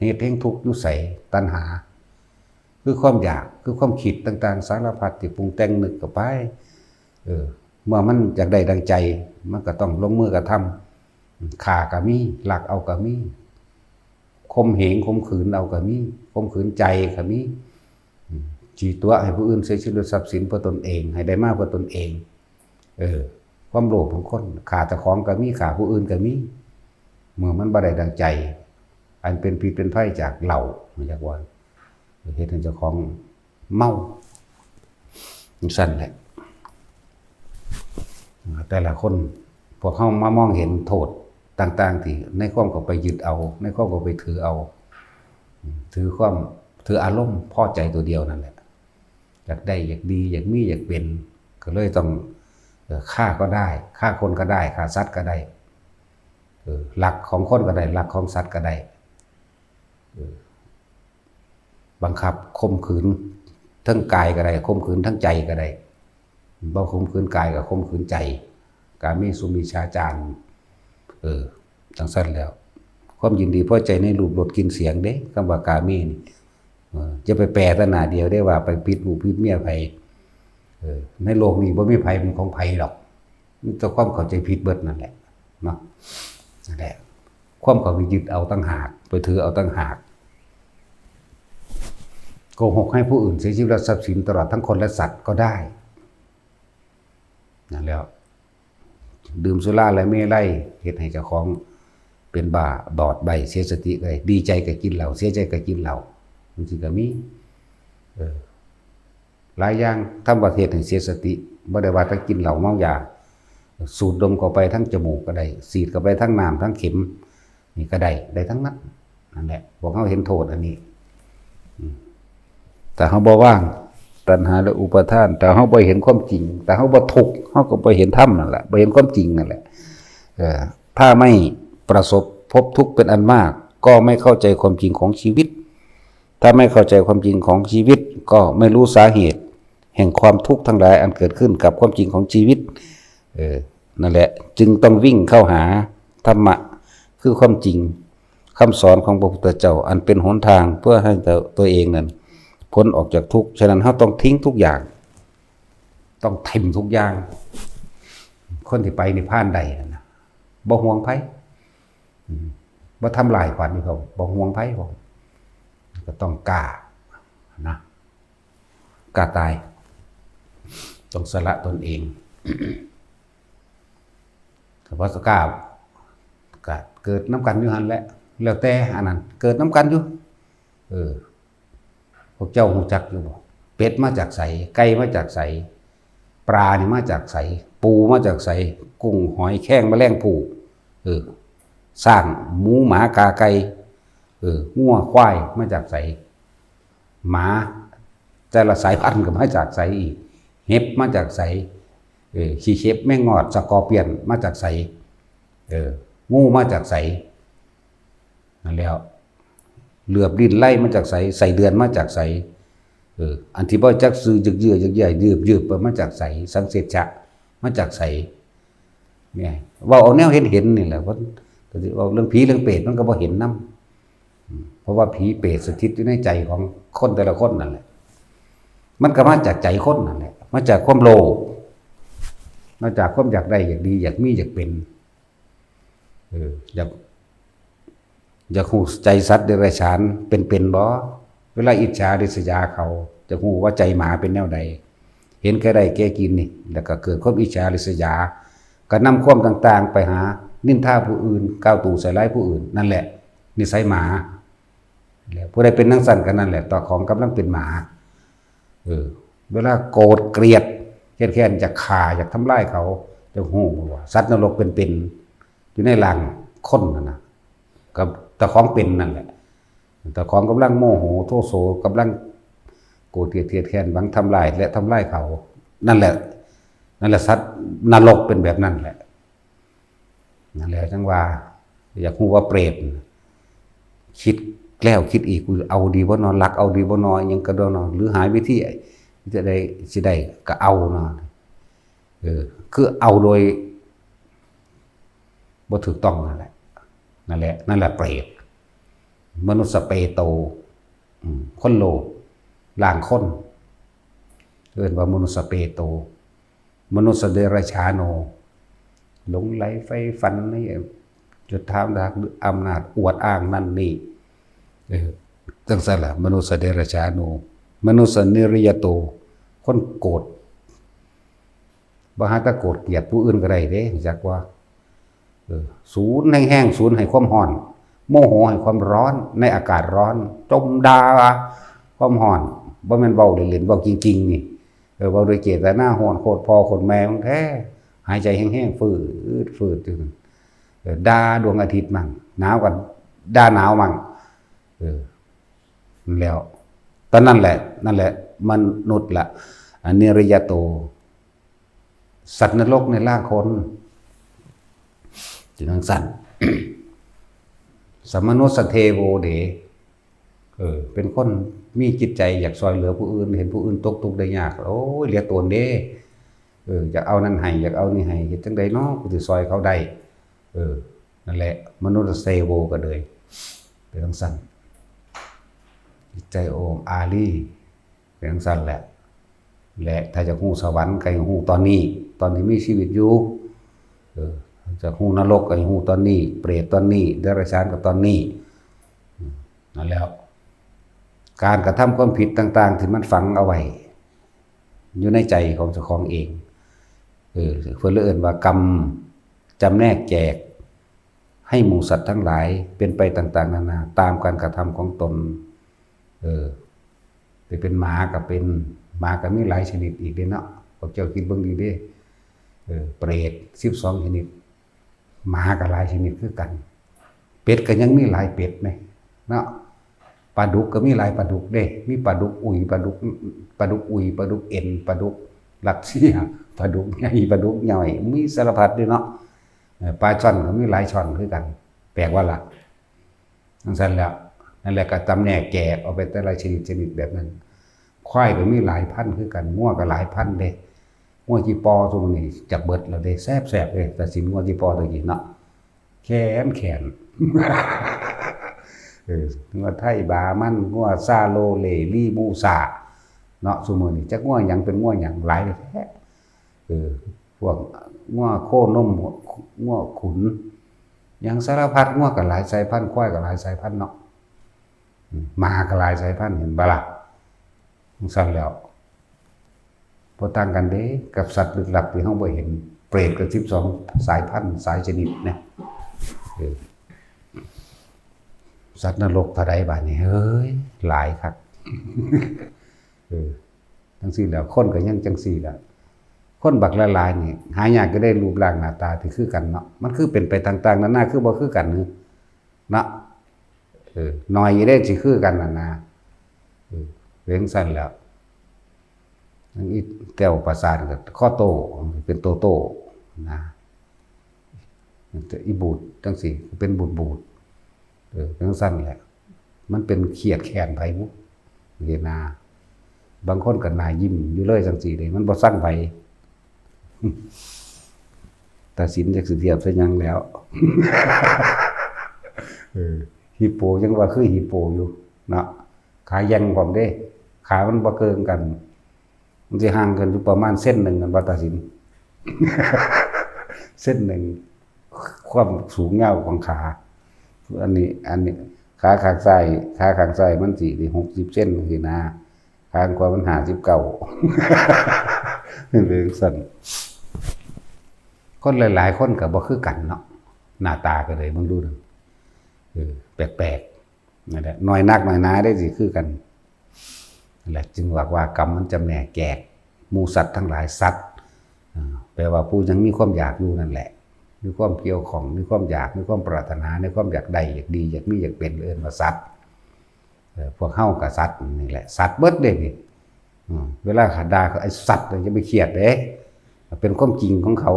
เหตุแห่งทุกข์อยู่ไส ตัณหา คือความอยาก คือความคิดต่างๆ สารพัดที่ปรุงแต่งนึกเข้าไป เออ เมื่อมันอยากได้ดังใจ มันก็ต้องลงมือกระทำ ฆ่าก็มี ลักเอาก็มี ข่มเหงข่มขืนเอาก็มี ข่มขืนใจก็มี อืม สิตั๋วให้ผู้อื่นเสียชีวิตหรือทรัพย์สินเพื่อตนเอง ให้ได้มาเพื่อตนเอง เออ ความโลภของคน ฆ่าเจ้าของก็มี ฆ่าผู้อื่นก็มี เมื่อมันบ่ได้ดังใจ อันเป็นพิษเป็นภัยจากเหล้า มันจักว่า เฮ็ดให้เจ้าของเมา จั่งซั้นแหละ แต่ละคน พวกเฮามามองเห็นโทษต่างๆ ที่ในความเข้าไปยึดเอา ในความเข้าไปถือเอา ถือความ ถืออารมณ์พอใจตัวเดียวนั่นแหละ อยากได้ อยากดี อยากมี อยากเป็น ก็เลยต้อง เอ่อ ฆ่าก็ได้ ฆ่าคนก็ได้ ฆ่าสัตว์ก็ได้ เออ ลักของคนก็ได้ ลักของสัตว์ก็ได้ เออ บังคับข่มขืน ทั้งกายก็ได้ ข่มขืนทั้งใจก็ได้ บ่ข่มขืนกายก็ข่มขืนใจ กาเมสุมิจฉาจาร เออ จั่งซั้นแล้ว ความยินดีพอใจในรูปรสกลิ่นเสียงเด้ คำว่ากาเมนี่ เออ อย่าไปแปลแต่หน้าเดียวเด้ว่าไปผิดลูกผิดเมียไผ เออ ในโลกนี้บ่มีไผเป็นของไผดอก มีแต่ความเข้าใจผิดเบิดนั่นแหละ เนาะ นั่นแหละ ความเข้าไปยึดเอาต่างหาก ไปถือเอาต่างหาก โกหกให้ผู้อื่นเสียชีวิตและทรัพย์สินตลอดทั้งคนและสัตว์ก็ได้ นั่นแล้ว ดื่มสุราและเมรัย เฮ็ดให้เจ้าของเป็นบ้าบอดใบ้ เสียสติก็ได้ ดีใจก็กินเหล้า เสียใจก็กินเหล้า จั่งซี้ก็มี เออ หลายอย่างทำประเทศให้เสียสติ บ่ได้ว่าแต่กินเหล้าเมายา สูดดมเข้าไปทางจมูกก็ได้ ฉีดเข้าไปทางน้ำทางเข็ม นี่ก็ได้ ได้ทั้งนั้น นั่นแหละ พวกเฮาเห็นโทษอันนี้ อืม ถ้าเฮาบ่วางตัณหาและอุปาทาน ถ้าเฮาบ่เห็นความจริง ถ้าเฮาบ่ทุกข์ เฮาก็บ่เห็นธรรมนั่นแหละ บ่เห็นความจริงนั่นแหละ เออ ถ้าไม่ประสบพบทุกข์เป็นอันมาก ก็ไม่เข้าใจความจริงของชีวิต ถ้าไม่เข้าใจความจริงของชีวิต ก็ไม่รู้สาเหตุแห่งความทุกข์ทั้งหลายอันเกิดขึ้นกับความจริงของชีวิต เออ นั่นแหละ จึงต้องวิ่งเข้าหาธรรมะ คือความจริง คำสอนของพระพุทธเจ้า อันเป็นหนทางเพื่อให้ตัว ตัวเองนั้นพ้นออกจากทุกข์ ฉะนั้นเฮาต้องทิ้งทุกอย่าง ต้องถิ่มทุกอย่าง คนที่ไปนิพพานได้นั่นนะ บ่ห่วงไผ อืม บ่ทำลายขวัญนี่เขาบ่ห่วงไผ พวกก็ต้องกล้านะ กล้าตาย ต้องสละตนเอง แต่ว่าก็กล้า ก็เกิดนำกันอยู่หั่นแหละ แล้วแต่อันนั้น เกิดนำกันอยู่ เออ พวกเจ้าฮู้จักอยู่บ่ เป็ดมาจากไส ไก่มาจากไส ปลานี่มาจากไส ปูมาจากไส กุ้งหอยแครงแมลงภู่ เออ ช้าง หมู หมา กา ไก่ เออ งัว ควาย มาจากไส หมา แต่ละสายพันธุ์ก็มาจากไสอีก เห็บมาจากไส เออ ขี้เข็บ แมงงอด สกอร์เปียน มาจากไส เออ งูมาจากไส นั่นแหล้ว เหลือบลิ้นไล่มาจากไส ไส้เดือนมาจากไส เออ อันที่บ่จักชื่อ ยึกเยื้อ ยึกเยื้อ ยืบยืบ มาจากไส สังเสชะ มาจากไส เนี่ย เว้าเอาแนวเห็นเห็นนี่แหละ เพิ่นก็สิเว้าเรื่องผีเรื่องเปรต มันก็บ่เห็นนำ อืม เพราะว่าผีเปรตสถิตอยู่ในใจของคนแต่ละคนนั่นแหละ มันก็มาจากใจคนนั่นแหละ มาจากความโลภ มาจากความอยากได้ อยากดี อยากมี อยากเป็น เออ อยาก อยากฮู้ใจสัตว์เดรัจฉานเป็นๆบ่ เวลาอิจฉาริษยาเขา จะฮู้ว่าใจหมาเป็นแนวใด เห็นแก่ได้แก่กินนี่ แล้วก็เกิดความอิจฉาริษยา ก็นำความต่างๆไปหานินทาผู้อื่น กล่าวตู่ใส่ร้ายผู้อื่น นั่นแหละ นิสัยหมา แล้วผู้ใดเป็นจั่งซั้นก็นั่นแหละ เจ้าของกำลังเป็นหมา เออ เวลาโกรธเกลียด แค้นๆ อยากฆ่า อยากทำลายเขา จะฮู้ว่าสัตว์นรกเป็นๆ อยู่ในร่างคนนั่นน่ะ กับเจ้าของเป็นนั่นแหละ เจ้าของกำลังโมโหโทโส กำลังโกรธเกลียดเคียดแค้น หวังทำลายและทำลายเขา นั่นแหละ นั่นแหละ สัตว์นรกเป็นแบบนั้นแหละ นั่นแหละจั่งว่า อยากฮู้ว่าเปรต คิดแล้วคิดอีก กูเอาดีบ่นอ ลักเอาดีบ่นอ อิหยังก็บ่นอ หรือหาวิธี จะได้ สิได้ก็เอานอ เออ คือเอาโดย บ่ถูกต้องนั่นแหละ นั่นแหละ นั่นแหละเปรต มนุสสเปโต อืม คนโลภ ร่างคน เอิ้นว่ามนุสสเปโต มนุสสเดรัจฉาโน หลงใหลใฝ่ฝันในยศถาบรรดาศักดิ์ อำนาจอวดอ้างนั่นนี่ เออ จั่งซั้นล่ะ มนุสสเดรัจฉาโน มนุสสนิริยโต คนโกรธ บ่หาแต่โกรธเกลียดผู้อื่นก็ได้เด้ รู้จักว่า เออ สูนแฮงๆ สูนให้ความร้อน โมโหให้ความร้อน ในอากาศร้อน จมด่าความร้อน บ่แม่นเว้าเล่นๆ เว้าจริงๆ นี่ เออ เว้าด้วยเจตนาร้อน โคตรพ่อโคตรแม่มึงแท้ หายใจแฮงๆ ฟืดฟืดอยู่ เออ ด่าดวงอาทิตย์มั่ง หนาวก็ด่าหนาวมั่ง เออ นั่นแหล้ว ตอนนั้นแหละ นั่นแหละ มนุษย์ละ อนิริยโต สัตว์นรกในร่างคน จั่งซั้น สมนุสสเทโวเด เออ เป็นคนมีจิตใจอยากซ่อยเหลือผู้อื่น เห็นผู้อื่นตกทุกข์ได้ยาก โอ้ย เหลือตนเด้ เออ อยากเอานั่นให้ อยากเอานี่ให้ เฮ็ดจั่งใดน้อ กูสิซ่อยเขาได้ เออ นั่นแหละ มนุสสเทโวก็เลย เป็นจั่งซั้น จิตใจโอ้อมอารี เป็นจั่งซั้นแหละ และถ้าอยากฮู้สวรรค์ก็ให้ฮู้ตอนนี้ ตอนที่มีชีวิตอยู่ เออ อยากฮู้นรกก็ให้ฮู้ตอนนี้ เปรตตอนนี้ เดรัจฉานก็ตอนนี้ อืม นั่นแหล้ว การกระทำความผิดต่างๆ ที่มันฝังเอาไว้ อยู่ในใจของเจ้าของเอง เออ เพิ่นเลยเอิ้นว่ากรรมจำแนกแจก ให้หมู่สัตว์ทั้งหลายเป็นไปต่างๆ นานา ตามการกระทำของตน เออ สิเป็นหมาก็เป็น หมาก็มีหลายชนิดอีกเด้เนาะ พวกเจ้าคิดเบิ่งดีเด้ เออ เปรต สิบสองชนิด หมาก็หลายชนิดคือกัน เป็ดก็ยังมีหลายเป็ดแหม เนาะ ปลาดุกก็มีหลายปลาดุกเด้ มีปลาดุกอุ๋ย ปลาดุก ปลาดุกอุ๋ย ปลาดุกเอ็น ปลาดุกรัสเซีย ปลาดุกใหญ่ ปลาดุกย่อย มีสารพัดเด้เนาะ เออ ปลาช่อนก็มีหลายช่อนคือกัน แปลกว่าล่ะ จั่งซั้นแหล้ว นั่นแหละก็จำแนกแจกออกไปแต่ละชนิดชนิดแบบนั้น ควายก็มีหลายพันธุ์คือกัน งัวก็หลายพันธุ์เด้ งัวจิปอซุมื้อนี้จักเบิดแล้วเด้ แซ่บๆ เด้ ตัดสินงัวจิปอตะกี้เนาะ แขนแขน เออ งัวไทยบามัน งัวซาโลเล ลีบูซา เนาะ ซุมื้อนี้จักงัวหยังเป็นงัวหยัง หลายแท้ เออ พวกงัวโคนม งัวขุน หยังสารพัด งัวก็หลายสายพันธุ์ ควายก็หลายสายพันธุ์เนาะ อืม หมาก็หลายสายพันธุ์ เห็นบ่ล่ะ จั่งซั้นแล้ว บ่ต่างกันเด้กับสัตว์ลึกลับที่เฮาบ่เห็น เปรตก็สิบสองสายพันธุ์ สายชนิดนะ เออ สัตว์นรกเท่าใดบาดนี้ เฮ้ย หลายคัก เออ จั่งซี้แหล้ว คนก็ยังจั่งซี้แหละ คนบักหลายๆนี่ หายากจะได้รูปร่างหน้าตาที่คือกันเนาะ มันคือเป็นไปต่างๆนานา คือบ่คือกันนี่ เนาะ เออ น้อยอยู่เด้สิคือกันน่ะนะ เออ เป็นจั่งซั้นแหล้ว อันอีแก้วประสาทก็คอโต้ เป็นโตโต้นะ แต่อีบูดจั่งซี้ เป็นบูดๆ เออ เป็นจั่งซั้นแหละ มันเป็นเครียดแค้นไผบุ เห็นนะ บางคนก็หน้ายิ้มอยู่เลยจั่งซี้เด้ มันบ่ซังไผ ตาสินจักสิเทียบใส่หยังแล้ว เออ ฮิปโปยังว่าคือฮิปโปอยู่เนาะ ขาแหว่งพร้อมเด้ ขามันบ่เกิ่งกัน มันสิห่างกันอยู่ประมาณเซนหนึ่ง กันบ่ ตาสิน เซนหนึ่ง ความสูงยาวของขา อันนี้ อันนี้ ขาข้างซ้าย ขาข้างซ้ายมันสิได้หกสิบเซนจั่งซี้นะ ข้างขวามันห้าสิบเก้า เป็นจั่งซั้น คนหลายๆคนก็บ่คือกันเนาะ หน้าตาก็เลย เบิ่งดูนั่น เออ แปลกๆ นั่นแหละ น้อยนักน้อยหนาได้สิคือกัน นั่นแหละ จึงว่า ว่ากรรมมันจำแนกแยกหมู่สัตว์ทั้งหลาย สัตว์ อ่า แปลว่าผู้ยังมีความอยากอยู่นั่นแหละ มีความเกี่ยวข้อง มีความอยาก มีความปรารถนา ในความอยากได้ อยากดี อยากมี อยากเป็น เอิ้นว่าสัตว์ เออ พวกเฮาก็สัตว์นี่แหละ สัตว์เบิดเด้นี่ อืม เวลาเขาด่าเขา "ไอ้สัตว์" อย่าไปเครียดเด้ เป็นความจริงของเขา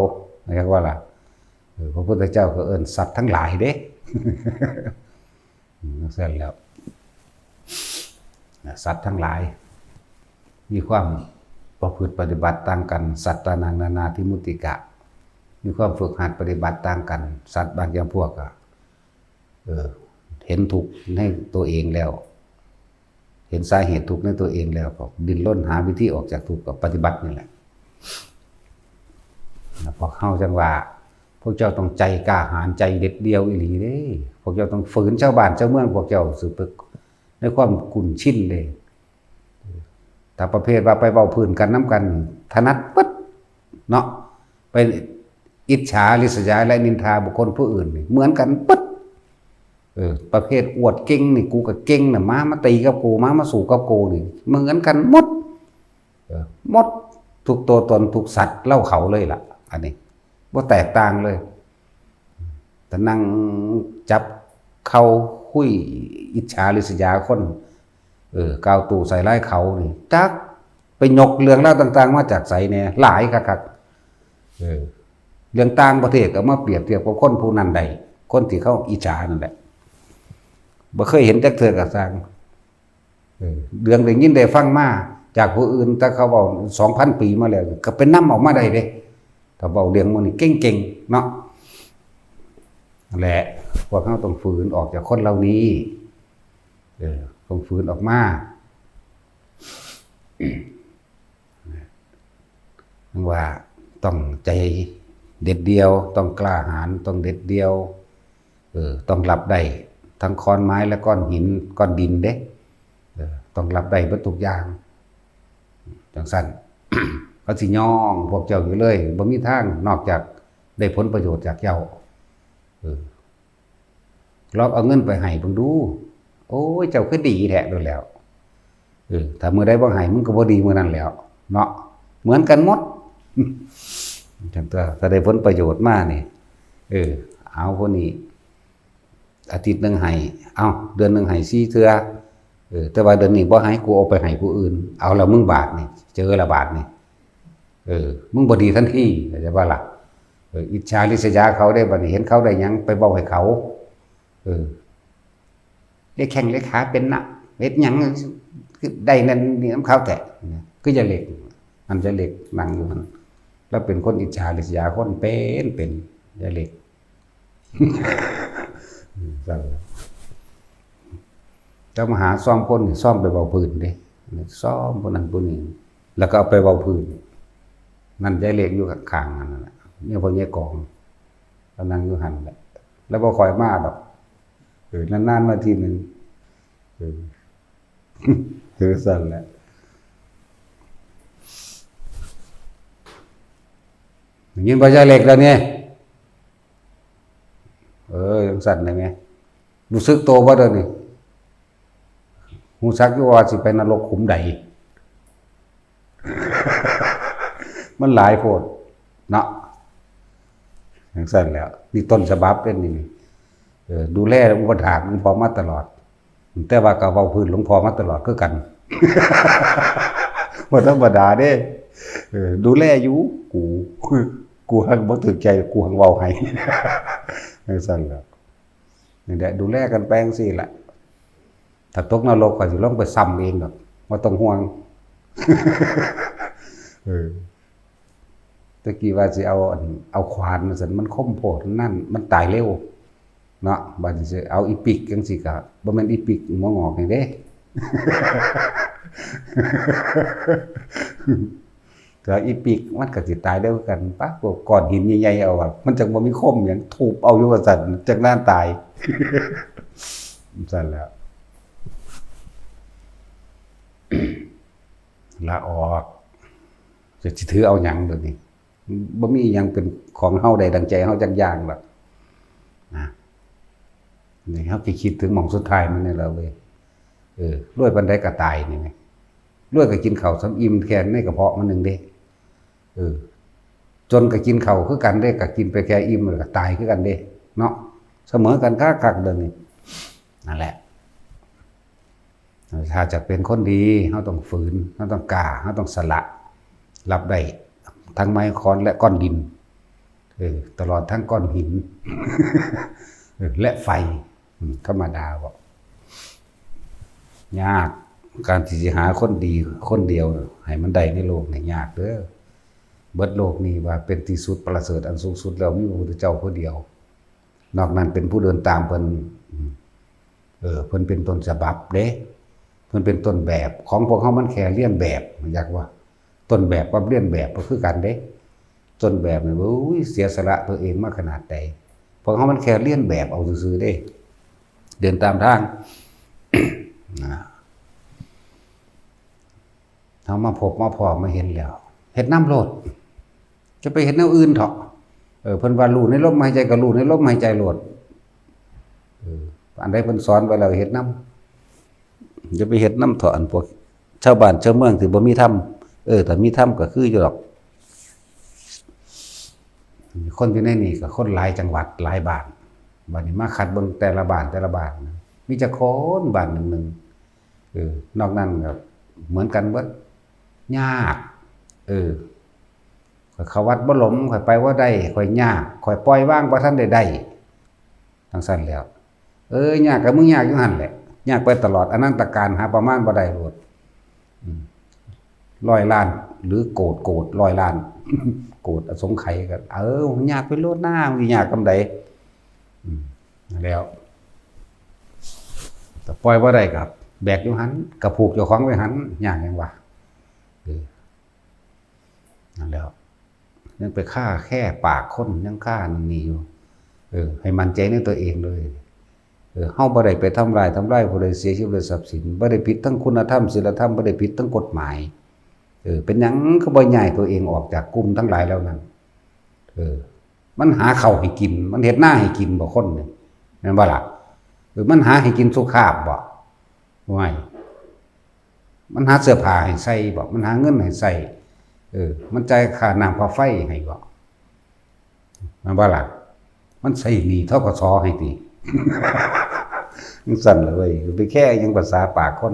เรียกว่าล่ะ เออ พระพุทธเจ้าก็เอิ้นสัตว์ทั้งหลายเด้ อืม จั่งซั้นแล้ว สัตว์ทั้งหลาย มีความประพฤติปฏิบัติต่างกัน สัตตานัง นานาทิมุตติกะ มีความฝึกหัดปฏิบัติต่างกัน สัตว์บางจำพวกก็ เออ เห็นทุกข์ในตัวเองแล้ว เห็นสาเหตุทุกข์ในตัวเองแล้ว ก็ดิ้นรนหาวิธีออกจากทุกข์ ก็ปฏิบัตินี่แหละ แล้วพวกเฮาจั่งว่า พวกเจ้าต้องใจกล้าหาญ ใจเด็ดเดี่ยวอีหลีเด้ พวกเจ้าต้องฝืนชาวบ้านชาวเมืองพวกเจ้า สิไปในความคุ้นชินเด้ ถ้าประเภทว่าไปเว้าพื้นกันนำกัน ถนัดเบิดเนาะ ไปอิจฉาริษยาและนินทาบุคคลผู้อื่นนี่ เหมือนกันเบิด เออ ประเภทอวดเก่งนี่ "กูก็เก่งน่ะ มา มาตีกับกู มา มาสู้กับกู" นี่ เหมือนกันหมด เออ หมด ทุกตัวตน ทุกสัตว์เล่าเขาเลยล่ะ อันนี้ บ่แตกต่างเลย แต่นั่งจับเข่าคุยอิจฉาริษยาคน เออ กล่าวตู่ใส่ร้ายเขานี่ จักไปยกเรื่องราวต่างๆมาจากไสแหน่ หลายคักๆ เออ เรื่องต่างประเทศก็มาเปรียบเทียบกับคนผู้นั้นได้ คนที่เขาอิจฉานั่นแหละ บ่เคยเห็นจักเทื่อก็ซ่าง เออ เรื่องได้ยินได้ฟังมาจากผู้อื่น แต่เขาเว้าสองพันปีมาแล้ว ก็ไปนำออกมาได้เด้ ถ้าเว้าเรื่องหมู่นี้เก่งๆ เนาะ นั่นแหละ พวกเราต้องฝืนออกจากคนเหล่านี้ เออ ต้องฝืนออกมา ว่าต้องใจเด็ดเดี่ยว ต้องกล้าหาญ ต้องเด็ดเดี่ยว เออ ต้องรับได้ทั้งขอนไม้และก้อนหิน ก้อนดินเด้ เออ ต้องรับได้เบิดทุกอย่าง จั่งซั้น เขาสิย่องพวกเจ้าอยู่เลย บ่มีทางนอกจากได้ผลประโยชน์จากเจ้า เออ ลองเอาเงินไปให้เบิ่งดู โอ้ย เจ้าคือดีแท้โลดแหล้ว เออ ถ้ามื้อใดบ่ให้ มึงก็บ่ดีมื้อนั้นแหล้ว เนาะ เหมือนกันหมด จั่งตัว ถ้าได้ผลประโยชน์มานี่ เออ เอาผู้นี้ อาทิตย์หนึ่งให้ เอ้า เดือนหนึ่งให้สี่เทื่อ เออ แต่ว่าเดือนนี้บ่ให้ กูเอาไปให้ผู้อื่น เอาละมึงบาดนี่ เจอละบาดนี่ เออ มึงบ่ดีทันที เข้าใจบ่ล่ะ เออ อิจฉาริษยาเขาเด้ บัดนี้เห็นเขาได้หยังไปเว้าให้เขา เออ ได้แข้งได้ขาเป็นนะ เฮ็ดหยังคือได้นั่นนี่นำเขาแท้ คือยายเหล็ก อันยายเหล็กนั่งอยู่หั่น ลาวเป็นคนอิจฉาริษยาคนเป็น เป็นยายเหล็ก อืม ซั่นล่ะ แต่มาหาซ่อมคนนี่ ซ่อมไปเว้าพื้นเด้ ซ่อมผู้นั้นผู้นี้ แล้วก็เอาไปเว้าพื้น นั่นยายเหล็กอยู่ข้างๆ นั่นน่ะ เนี่ยพ่อใหญ่กอง ก็นั่งอยู่หั่นแหละ แล้วบ่ค่อยมาดอก เออ นานๆมาทีหนึ่ง เออ คือสั่นแหละ ได้ยินบ่ยายเล็กแล้วเนี่ย เออ จังสั่นเลยไง รู้สึกโตบ่เดี๋ยวนี้ ฮู้จักอยู่ว่าสิไปนรกขุมใด มันหลายโพดเนาะ จังซั่นแหล้ว นี่ต้นฉบับเป็นนี่ เออ ดูแลอุปถากหลวงพ่อมาตลอด แต่ว่าก็เว้าพื้นหลวงพ่อมาตลอดคือกัน บ่ธรรมดาเด้ เออ ดูแลอยู่ กู กูหังบ่ถืกใจ กูหังเว้าให้ จังซั่นแหล้ว นี่แหละ ดูแลกันไปจังซี่ล่ะ ถ้าตกนรกข้อยสิลงไปซ้ำเองดอก บ่ต้องห่วง เออ ตะกี้ว่าสิเอาอัน เอาขวานมาซั่น มันคมโพด นั่น มันตายเร็ว เนาะ บัดนี้สิเอาอีปิกจังซี่ก็ บ่แม่นอีปิกหัวงอกนี่เด้ ก็อีปิกมันก็สิตายเร็วคือกัน ปะ พวกก้อนหินใหญ่ๆ เอาอะ มันจังบ่มีคมหยัง ทุบเอาอยู่ว่าซั่น จังนั้นตาย ซั่นแหล้ว ลาออก จะสิถือเอาหยังเดี๋ยวนี้ บ่มีหยังเป็นของเฮาได้ดังใจเฮาจักอย่างดอก นะ นี่เฮาสิคิดถึงหม่องสุดท้ายมันนี่แหละเว้ย เออ รวยปานใดก็ตายนี่แหม รวยก็กินข้าวส่ำอิ่มแค่ในกระเพาะมันหนึ่งเด้ เออ จนก็กินข้าวคือกันเด้ ก็กินไปแค่อิ่มแล้วก็ตายคือกันเด้ เนาะ เสมอกันคักๆ เดี๋ยวนี้ นั่นแหละ ถ้าจะเป็นคนดี เฮาต้องฝืน เฮาต้องกล้า เฮาต้องสละ รับได้ทั้งไม้ค้อนและก้อนดิน เออ ตลอดทั้งก้อนหิน เออ และไฟ อืม ธรรมดาบ่ ยาก การที่สิหาคนดีคนเดียวให้มันได้ในโลกนี่ยากเด้อ เบิดโลกนี้ว่าเป็นที่สุดประเสริฐอันสูงสุดแล้วมีพระพุทธเจ้าผู้เดียว นอกนั้นเป็นผู้เดินตามเพิ่น อืม เออ เพิ่นเป็นต้นฉบับเด้ เพิ่นเป็นต้นแบบ ของพวกเฮามันแค่เลียนแบบ อยากว่า ต้นแบบกับเลียนแบบก็คือกันเด้ ต้นแบบนี่ โอ้ย เสียสละตัวเองมาขนาดใด พวกเฮามันแค่เลียนแบบเอาซื่อๆเด้ เดินตามทาง นะ เฮามาพบมาพ้อมาเห็นแล้ว เฮ็ดนำโลด จะไปเฮ็ดแนวอื่นเถาะ เออ เพิ่นว่ารู้ในลมหายใจก็รู้ในลมหายใจโลด เออ อันใดเพิ่นสอนไว้แล้วเฮ็ดนำ อย่าไปเฮ็ดนำเถาะ อันพวกชาวบ้านชาวเมืองที่บ่มีธรรม เออ ถ้ามีธรรมก็คืออยู่ดอก คนอยู่ในนี่ก็คนหลายจังหวัดหลายบ้าน บัดนี้มาคัดเบิ่งแต่ละบ้านแต่ละบ้านนะ มีจักคนบ้านหนึ่งหนึ่ง เออ นอกนั้นก็เหมือนกันเบิด ยาก เออ ข้อยเข้าวัดบ่หลม ข้อยไปบ่ได้ ข้อยยาก ข้อยปล่อยวางบ่ทันได้ได้ จั่งซั้นแหล้ว เออ ยากก็มึงยากอยู่หั่นแหละ ยากไปตลอดอนันตกาล หาประมาณบ่ได้โลด อืม ร้อยล้าน หรือโกด โกด ร้อยล้าน โกดอสงไขยก็ เออ มันยากไปโลดหน้า มันสิยากกำใด อืม นั่นแหล้ว แต่ปล่อยบ่ได้ก็แบกอยู่หั่น ก็ผูกเจ้าของไว้หั่น ยากหยังวะ เออ นั่นแหล้ว ยังไปคาแค่ปากคน ยังคานั่นนี่อยู่ เออ ให้มั่นใจในตัวเองเลย เออ เฮาบ่ได้ไปทำร้าย ทำลายผู้ใด เสียชีวิตทรัพย์สิน บ่ได้ผิดทั้งคุณธรรม ศีลธรรม บ่ได้ผิดทั้งกฎหมาย เออ เป็นหยังคือบ่ย้ายตัวเองออกจากกลุ่มทั้งหลายเหล่านั้น เออ มันหาข้าวให้กิน มันเฮ็ดนาให้กินบ่คนนี่ แม่นบ่ล่ะ เออ มันหาให้กินสุขาพบ่ ห่วย มันหาเสื้อผ้าให้ใส่บ่ มันหาเงินให้ใส่ เออ มันจ่ายค่าน้ำค่าไฟให้บ่ แม่นบ่ล่ะ มันใส่หนี้ ธ.ก.ส. ให้ติ จั่งซั้นล่ะเว้ย ไปแค่หยังภาษาปากคน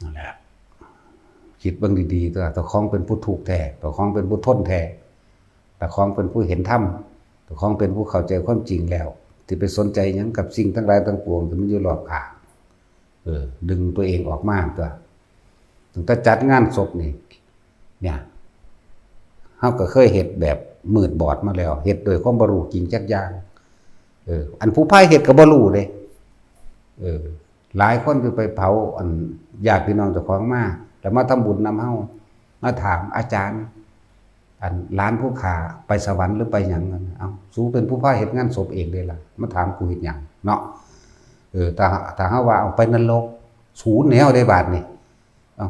นั่นแหละ คิดเบิ่งดีๆ ตัว เจ้าของเป็นผู้ทุกข์แท้ เจ้าของเป็นผู้ทนแท้ เจ้าของเป็นผู้เห็นธรรม เจ้าของเป็นผู้เข้าใจความจริงแล้ว สิไปสนใจหยังกับสิ่งทั้งหลายทั้งปวงที่มันอยู่รอบข้าง เออ ดึงตัวเองออกมาตัว ตั้งแต่จัดงานศพนี่ เนี่ย เฮาก็เคยเฮ็ดแบบมืดบอดมาแล้ว เฮ็ดโดยความบ่รู้จริงจักอย่าง เออ อันผู้พาเฮ็ดก็บ่รู้เด้ เออ หลายคนคือไปเผาอันญาติพี่น้องเจ้าของมา แล้วมาทำบุญนำเฮา มาถามอาจารย์ อันหลานผู้ข้าไปสวรรค์หรือไปหยังนั่น เอ้า สูเป็นผู้พาเฮ็ดงานศพเองเด้ล่ะ มาถามกูเฮ็ดหยังเนาะ เออ ถ้า ถ้าเฮาว่าเอาไปนรก สูแนวได้บาดนี่ เอ้า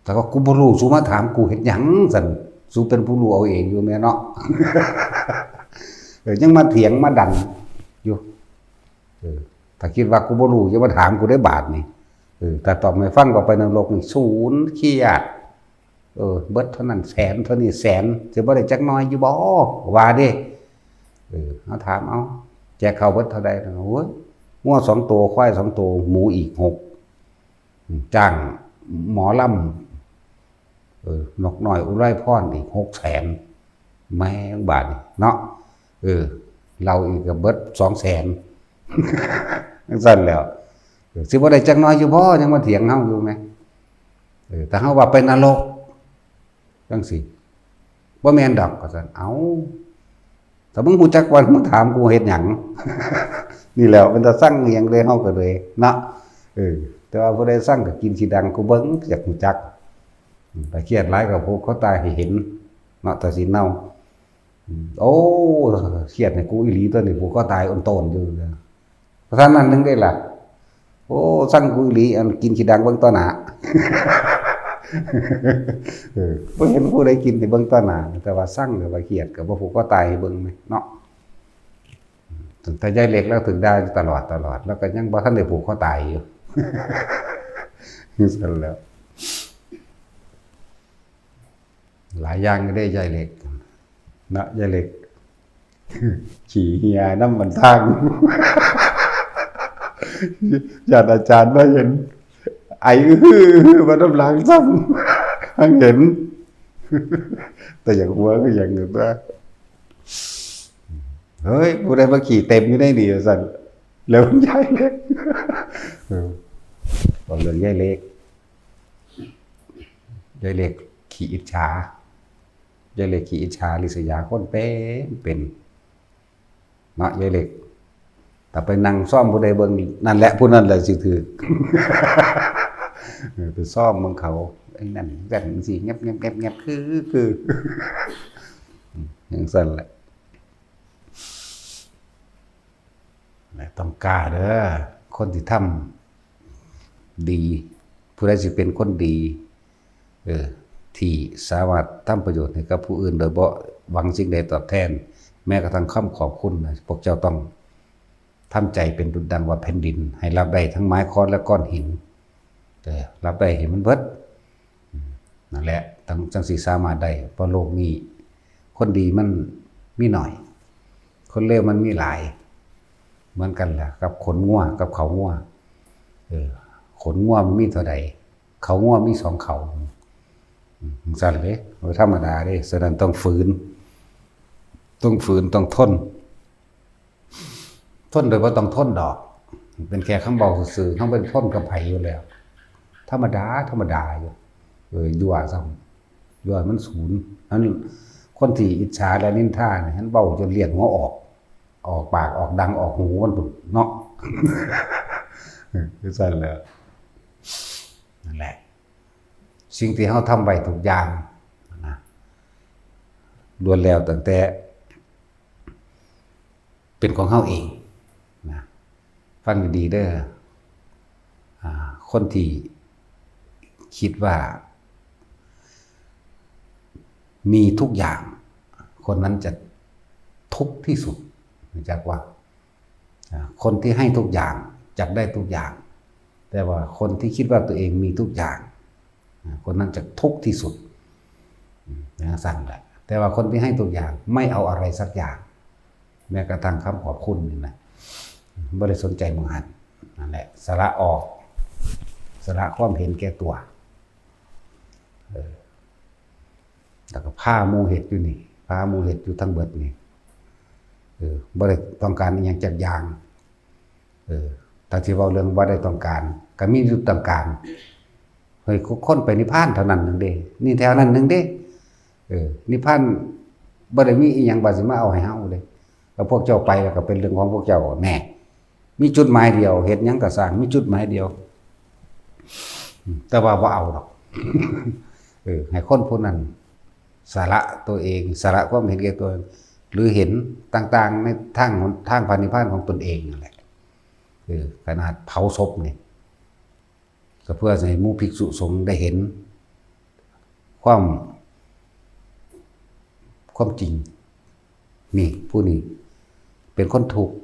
แต่ว่ากูบ่รู้ สูมาถามกูเฮ็ดหยังซั่น สูเป็นผู้รู้เอาเองอยู่แม่เนาะ เออ ยังมาเถียงมาดันอยู่ เออ ถ้าคิดว่ากูบ่รู้ อย่ามาถามกูได้บาดนี่ เออ ถ้าตอบให้ฟังว่าไปนรกนี่ สูญเครียด เออ เบิดเท่านั้นแสน เท่านี้แสน สิบ่ได้จักหน่อยอยู่บ่ ว่าเด้ เออ เฮาถาม เอ้า แจกข้าวเบิดเท่าใด โอ้ย งัวสองตัว ควายสองตัว หมูอีกหก จ้างหมอลำ เออ นกน้อยอุไรพรอีกหกแสน แม่งบาดนี่เนาะ เออ เหล้าอีกก็เบิดสองแสน จั่งซั่นแหล้ว เออ สิบ่ได้จักหน่อยอยู่บ่ ยังมาเถียงเฮาอยู่แหม เออ ถ้าเฮาว่าไปนรก จั่งซี้ บ่แม่นดอก ว่าซั่น เอ้า ถ้ามึงฮู้จักว่า มึงถามกูเฮ็ดหยัง นี่แหละ เป็นตาซังอิหยังเลย เฮาก็เลยเนาะ เออ แต่ว่าผู้ใดซังก็กินขี้ดังกูเบิ่ง อยากฮู้จัก อืม ถ้าเครียดหลายก็ผูกคอตายให้เห็นเนาะ ถ้าสิเนา อืม โอ้ เครียดให้กูอีหลีตัวนี้ ผูกคอตายโอนโตนอยู่ เพราะฉะนั้นหนึ่งได้ล่ะ โอ้ ซังกูอีหลี อันกินขี้ดังเบิ่งต่อหน้า เออ บ่เห็นผู้ใดกินให้เบิ่งต่อหน้า แต่ว่าซังหรือว่าเครียดก็บ่ผูกคอตายให้เบิ่งแหมเนาะ ตั้งแต่ยายเล็กแล้วถูกด่าอยู่ตลอดตลอด แล้วก็ยังบ่ทันได้ผูกคอตายอยู่ ซั่นแหล้ว หลายอย่างอยู่เด้ยายเล็ก เนาะ ยายเล็ก ขี้เหียนำบันทาง ย่านอาจารย์มาเห็น ไออื้อหือมานำหลังซ้ำ หังเห็น แต่อยากหัวคืออยากเงินว่า เฮ้ย ผู้ใดมาขี้เต็มอยู่ในนี่ ว่าซั่น แล้วยายเล็ก เออ บอกเรื่องยายเล็ก ยายเล็กขี้อิจฉา ยายเล็กขี้อิจฉาริษยาคนเป็นเป็น เนาะ ยายเล็ก ถ้าไปนั่งซ่อมผู้ใดเบิ่ง นั่นแหละ ผู้นั้นแหละสิถืก เออ ไปซ่อมเบิ่งเขา ไอ้นั่น จั่งซี้ แงบแงบแงบแงบ คือ คือ จั่งซั่นแหละ ต้องกล้าเด้อ คนที่ทำดี ผู้ใดสิเป็นคนดี เออ ที่สามารถทำประโยชน์ให้กับผู้อื่นโดยบ่หวังสิ่งใดตอบแทน แม้กระทั่งคำขอบคุณนะ พวกเจ้าต้องทำใจเป็นดุจดังว่าแผ่นดิน ให้รับได้ทั้งไม้ค้อนและก้อนหิน เออ รับได้ให้มันเบิด อืม นั่นแหละ จั่ง จั่งสิสามารถได้ เพราะโลกนี้ คนดีมันมีหน่อย คนเลวมันมีหลาย เหมือนกันแหละ กับขนงัว กับเขางัว เออ ขนงัวมันมีเท่าใด เขางัวมีสองเขา อืม จั่งซั่นเลย บ่ธรรมดาเด้ ฉะนั้นต้องฝืน ต้องฝืน ต้องทน ทนโดยบ่ต้องทนดอก เป็นแค่คำเว้าซื่อๆ เฮาเป็นทนกับไผอยู่แล้ว ธรรมดา ธรรมดาอยู่ เออ ยั่วซ้ำ ยั่วมันสูญ อันคนที่อิจฉาและนินทาเนี่ย หันเว้าจนเลือดหัวออก ออกปาก ออกดัง ออกหูมันพุ้นเนาะ เออ คือซั่นแหละ นั่นแหละ สิ่งที่เฮาทำไว้ทุกอย่างนะ ล้วนแล้วตั้งแต่ เป็นของเฮาเองนะ ฟังดีๆเด้อ อ่า คนที่คิดว่า มีทุกอย่าง คนนั้นจะทุกข์ที่สุด รู้จักว่า อ่า คนที่ให้ทุกอย่างจักได้ทุกอย่าง แต่ว่าคนที่คิดว่าตัวเองมีทุกอย่าง อ่า คนนั้นจะทุกข์ที่สุด อืม จั่งซั่นแหละ แต่ว่าคนที่ให้ทุกอย่าง ไม่เอาอะไรสักอย่าง แม้กระทั่งคำขอบคุณนี่นะ บ่ได้สนใจหม่องหั้น นั่นแหละ สละออก สละความเห็นแก่ตัว เออ แล้วก็พาหมู่เฮ็ดอยู่นี่ พาหมู่เฮ็ดอยู่ทั้งเบิดนี่ เออ บ่ได้ต้องการอิหยังจักอย่าง เออ ถ้าสิเว้าเรื่องบ่ได้ต้องการ ก็มีจุดต้องการ เฮ้ย คนไปนิพพานเท่านั้นหนึ่งเด้ นี่แถวนั้นหนึ่งเด้ เออ นิพพานบ่ได้มีอิหยังว่าสิมาเอาให้เฮาเด้ แล้วพวกเจ้าไปแล้วก็เป็นเรื่องของพวกเจ้า แน่ มีจุดหมายเดียว เฮ็ดหยังก็ซ่าง มีจุดหมายเดียว อืม แต่ว่าบ่เอาดอก เออ ให้คนผู้นั้น สละตัวเอง สละความเห็นแก่ตัว หรือเห็นต่างๆ ในทางหนทางพระนิพพานของตนเองนั่นแหละ เออ ขนาดเผาศพนี่ ก็เพื่อให้หมู่ภิกษุสงฆ์ได้เห็น ความ ความจริง นี่ ผู้นี้เป็นคนทุกข์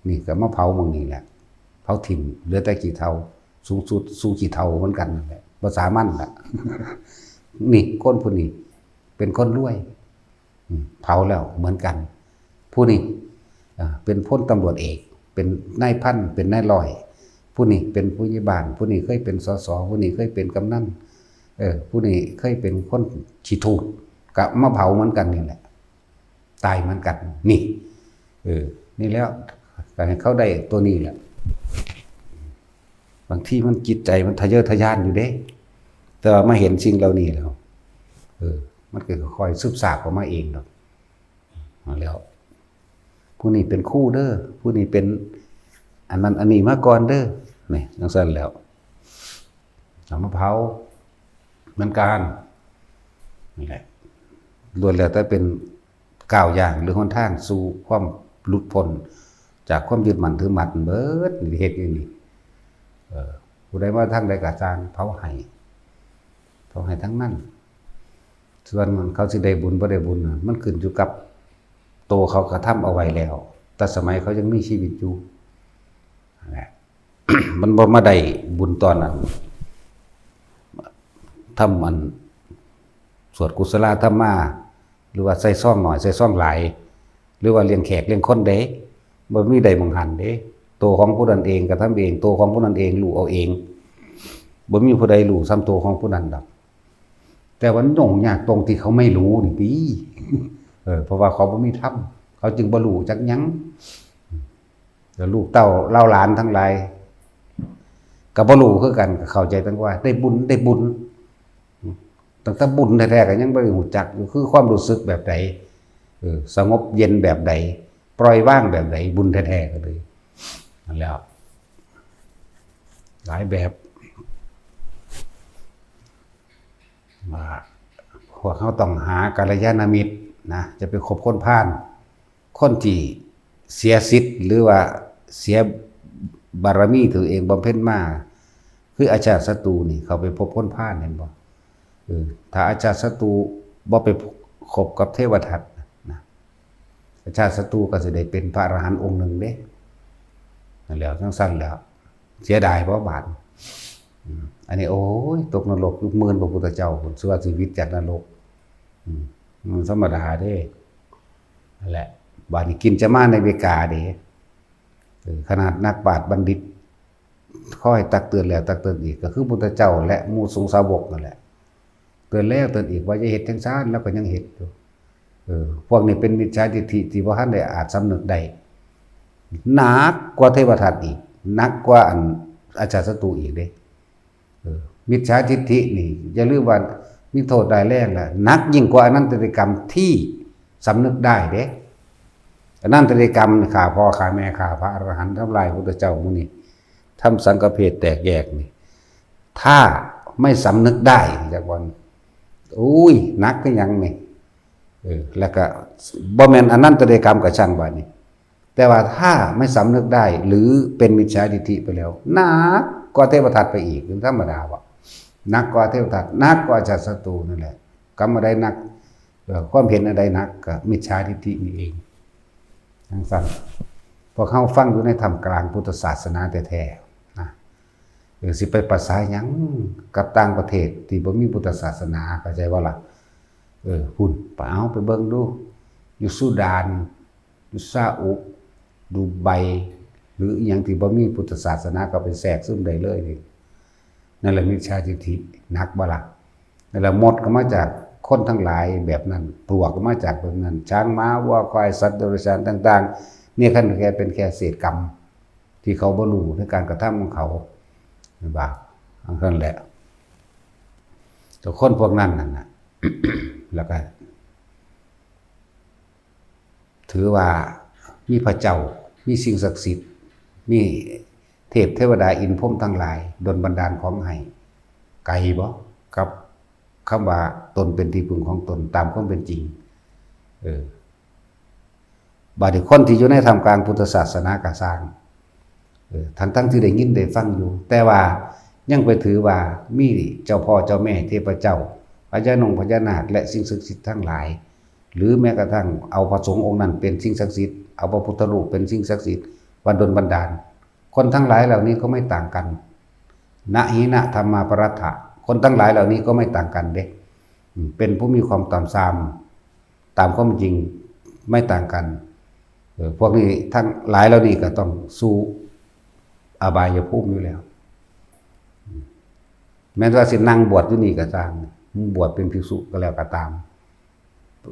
นี่ก็มาเผาหม่องนี้แหละ เผาถิ่ม เหลือแต่ขี้เถ้า สูงสุดสู่ขี้เถ้าเหมือนกันนั่นแหละ บ่สามัญละ นี่ คนผู้นี้เป็นคนรวย อืม เผาแล้วเหมือนกัน ผู้นี้ อ่า เป็นพลตำรวจเอก เป็นนายพัน เป็นนายร้อย ผู้นี้เป็นผู้ใหญ่บ้าน ผู้นี้เคยเป็น สส ผู้นี้เคยเป็นกำนัน เออ ผู้นี้เคยเป็นคนขี้ถูก ก็มาเผาเหมือนกันนี่แหละ ตายเหมือนกัน นี่ เออ นี่แล้ว ก็ให้เขาได้ตัวนี้แหละ บางทีมันจิตใจมันทะเยอทะยานอยู่เด้ แต่ว่ามาเห็นสิ่งเหล่านี้แล้ว เออ มันก็ค่อยซึบซาบออกมาเองดอก เอาแล้ว ผู้นี้เป็นครูเด้อ ผู้นี้เป็นอันนั้นอันนี้มาก่อนเด้อ นี่ จั่งซั้นแล้ว เอามาเผาเหมือนกัน นี่แหละ ล้วนแล้วแต่เป็นก้าวย่างหรือหนทางสู่ความหลุดพ้นจากความยึดมั่นถือมั่นเบิด นี่เฮ็ดอยู่นี่ เออ ผู้ใดมาทางใดก็ซ่าง เผาให้ เผาให้ทั้งนั้น ส่วนเขาสิได้บุญบ่ได้บุญน่ะ มันขึ้นอยู่กับโตเขากระทำเอาไว้แล้ว แต่สมัยเขายังมีชีวิตอยู่ นั่นแหละ มันบ่มาได้บุญตอนนั้น ทำอัน สวดกุศลาธรรมา หรือว่าใส่ซองหน่อย ใส่ซองหลาย หรือว่าเลี้ยงแขกเลี้ยงคนเด้ บ่มีได้หม่องหั้นเด้ โตของผู้นั้นเองกระทำเอง โตของผู้นั้นเองรู้เอาเอง บ่มีผู้ใดรู้ส่ำโตของผู้นั้นดอก แต่ว่ามันยุ่งยากตรงที่เขาไม่รู้นี่ติ เออ เพราะว่าเขาบ่มีธรรม เขาจึงบ่รู้จักหยัง แล้วลูกเต้าเหล่าหลานทั้งหลาย ก็บ่รู้คือกัน ก็เข้าใจแต่ว่าได้บุญ ได้บุญ ตั้งแต่บุญแท้ๆ ก็ยังบ่ได้รู้จักอยู่ คือความรู้สึกแบบใด เออ สงบเย็นแบบใด ปล่อยวางแบบใด บุญแท้ๆ ก็เลย นั่นแหล้ว หลายแบบ ว่าพวกเขาต้องหากัลยาณมิตรนะ จะไปคบคนพาล คนที่เสียสิทธิ์ หรือว่าเสียบารมีตัวเองบำเพ็ญมา คืออาชาติศัตรูนี่ เขาไปพบคนพาล เห็นบ่ เออ ถ้าอาชาติศัตรูบ่ไปคบกับเทวทัตนะ อาชาติศัตรูก็สิได้เป็นพระอรหันต์องค์หนึ่งเด้ นั่นแหล้ว จั่งซั้นแหล้ว เสียดายบ่บาด อืม อันนี้ โอ้ย ตกนรกอยู่หมื่นพระพุทธเจ้าพุ้น สิว่าชีวิตจากนรก อืม มันธรรมดาเด้ นั่นแหละ บาดนี้กินจะมาในเวกาเด้ เออ ขนาดนักปราชญ์บัณฑิต คอยตักเตือนแล้วตักเตือนอีก ก็คือพุทธเจ้าและหมู่สงฆ์สาวกนั่นแหละ เตือนแล้วเตือนอีกว่าอย่าเฮ็ดจั่งซั้น แล้วก็ยังเฮ็ดอยู่ เออ พวกนี้เป็นมิจฉาทิฏฐิที่บ่ทันได้อาจสำนึกได้ หนักกว่าเทวทัตอีก หนักกว่าอันอาชาติศัตรูอีกเด้ เออ มิจฉาทิฏฐินี่ อย่าลืมว่ามีโทษร้ายแรงนะ หนักยิ่งกว่าอนันตริยกรรมที่สำนึกได้เด้ อนันตริยกรรมนี่ ฆ่าพ่อฆ่าแม่ ฆ่าพระอรหันต์ ทำลายพุทธเจ้าหมู่นี้ ทำสังฆเพศแตกแยกนี่ ถ้าไม่สำนึกได้ จักวัน อุ้ย หนักคือหยังนี่ เออ แล้วก็บ่แม่นอนันตริยกรรมก็ช่างบาดนี้ แต่ว่าถ้าไม่สำนึกได้ หรือเป็นมิจฉาทิฏฐิไปแล้ว หนักกว่าเทวทัตไปอีก เป็นธรรมดาบ่ หนักกว่าเทวทัต หนักกว่าอาชาติศัตรูนั่นแหละ กรรมใดหนัก เอ่อ ความเห็นอันใดหนัก ก็มิจฉาทิฏฐินี่เอง จั่งซั้น พวกเฮาฟังอยู่ในท่ามกลางพุทธศาสนาแท้ๆ นะ เออ สิไปประสาหยังกับต่างประเทศที่บ่มีพุทธศาสนา เข้าใจบ่ล่ะ เออ พุ้น ไปเอาไปเบิ่งดู อยู่ซูดาน อยู่ซาอุ ดูไบ หรืออิหยังที่บ่มีพุทธศาสนา ก็ไปแทรกซึมได้เลยนี่ นั่นแหละมิจฉาทิฏฐิ หนักบ่ล่ะ นั่นแหละมดก็มาจากคนทั้งหลายแบบนั้น ปลวกก็มาจากแบบนั้น ช้างม้าวัวควายสัตว์เดรัจฉานต่างๆ เนี่ย คันแค่เป็นแค่เศษกรรม ที่เขาบ่รู้ในการกระทำของเขา บาป อันนั้นแหละ แต่คนพวกนั้นนั่นน่ะ แล้วก็ ถือว่ามีพระเจ้า มีสิ่งศักดิ์สิทธิ์ มีเทพเทวดาอินทร์พรหมทั้งหลาย ดลบันดาลของให้ ไกลบ่ กับคำว่า ตนเป็นที่พึ่งของตนตามความเป็นจริง เออ บาดนี้คนที่อยู่ในท่ามกลางพุทธศาสนาก็ซ่าง เออ ทั้งๆที่ได้ยินได้ฟังอยู่ แต่ว่ายังไปถือว่ามีเจ้าพ่อเจ้าแม่เทพเจ้า พญานงพญานาค และสิ่งศักดิ์สิทธิ์ทั้งหลาย หรือแม้กระทั่งเอาพระสงฆ์องค์นั้นเป็นสิ่งศักดิ์สิทธิ์ เอาพระพุทธรูปเป็นสิ่งศักดิ์สิทธิ์ ว่าดลบันดาล คนทั้งหลายเหล่านี้ก็ไม่ต่างกัน นะหินะธรรมาปรัตถะ คนทั้งหลายเหล่านี้ก็ไม่ต่างกันเด้ อืม เป็นผู้มีความต่ำซาม ตามความจริงไม่ต่างกัน เออ พวกนี้ทั้งหลายเหล่านี้ก็ต้องสู่อบายภูมิอยู่แล้ว อืม แม้ว่าสินั่งบวชอยู่นี่ก็ตาม บวชเป็นภิกษุก็แล้วก็ตาม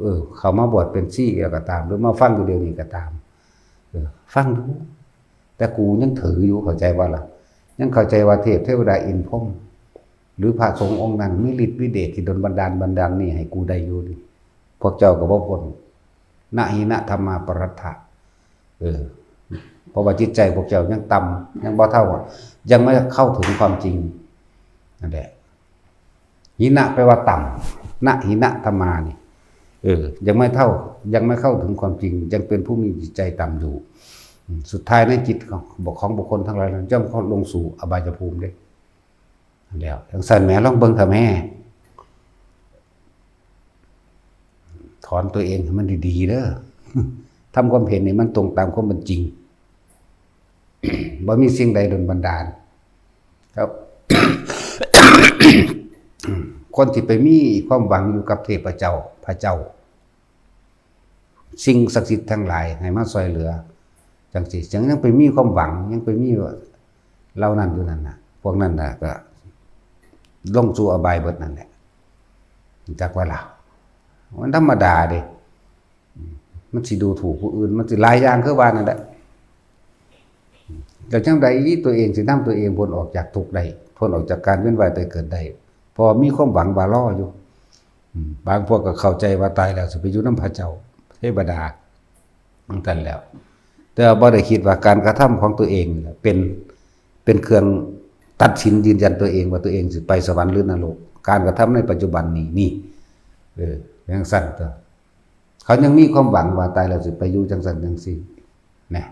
เออ เขามาบวชเป็นชีก็ตาม หรือมาฟังอยู่เดี๋ยวนี้ก็ตาม เออ ฟังดู แต่กูยังถืออยู่ เข้าใจบ่ล่ะ ยังเข้าใจว่าเทพเทวดาอินทร์พรหม หรือพระสงฆ์องค์นั้นมีฤทธิ์มีเดชที่ดลบันดาลบันดาลนี่ให้กูได้อยู่นี่ พวกเจ้าก็บ่พ้น นะหินะธรรมาปรัตถะ เออ เพราะว่าจิตใจพวกเจ้ายังต่ำ ยังบ่เท่า ยังไม่เข้าถึงความจริง นั่นแหละ หินะแปลว่าต่ำ นะหินะธรรมานี่ เออ ยังไม่เท่า ยังไม่เข้าถึงความจริง ยังเป็นผู้มีจิตใจต่ำอยู่ อืม สุดท้ายในจิตของ ของบุคคลทั้งหลายนั้นย่อมเข้าลงสู่อบายภูมิเด้ แล้วจังซั่นแหม ลองเบิ่งเถาะแหม ถอนตัวเองให้มันดีๆเด้อ ทำความเห็นให้มันตรงตามความเป็นจริง บ่มีสิ่งใดดลบันดาล ครับ คนที่ไปมีความหวังอยู่กับเทพเจ้า พระเจ้า สิ่งศักดิ์สิทธิ์ทั้งหลายให้มาช่วยเหลือ จังซี่ จังยังไปมีความหวัง ยังไปมีเหล่านั้นอยู่นั่นน่ะ พวกนั้นน่ะก็ลงสู่อบายเบิดนั่นแหละ จักว่าล่ะ มันธรรมดาเด้ มันสิดูถูกผู้อื่น มันสิหลายอย่างคือว่านั่นแหละ แต่จังใดตัวเองสินำตัวเองพ้นออกจากทุกข์ได้ พ้นออกจากการเวียนว่ายตายเกิดได้ เพราะมีความหวังว่ารออยู่ อืม บางพวกก็เข้าใจว่าตายแล้วสิไปอยู่นำพระเจ้า เทวดา จังซั่นแล้ว แต่ว่าบ่ได้คิดว่าการกระทำของตัวเองนี่แหละเป็น เป็นเครื่องตัดสินยืนยันตัวเองว่าตัวเองสิไปสวรรค์หรือนรก การกระทำในปัจจุบันนี้ นี่ เออ จังซั่นตัว เขายังมีความหวังว่าตายแล้วสิไปอยู่จังซั่นจังซี่ นะ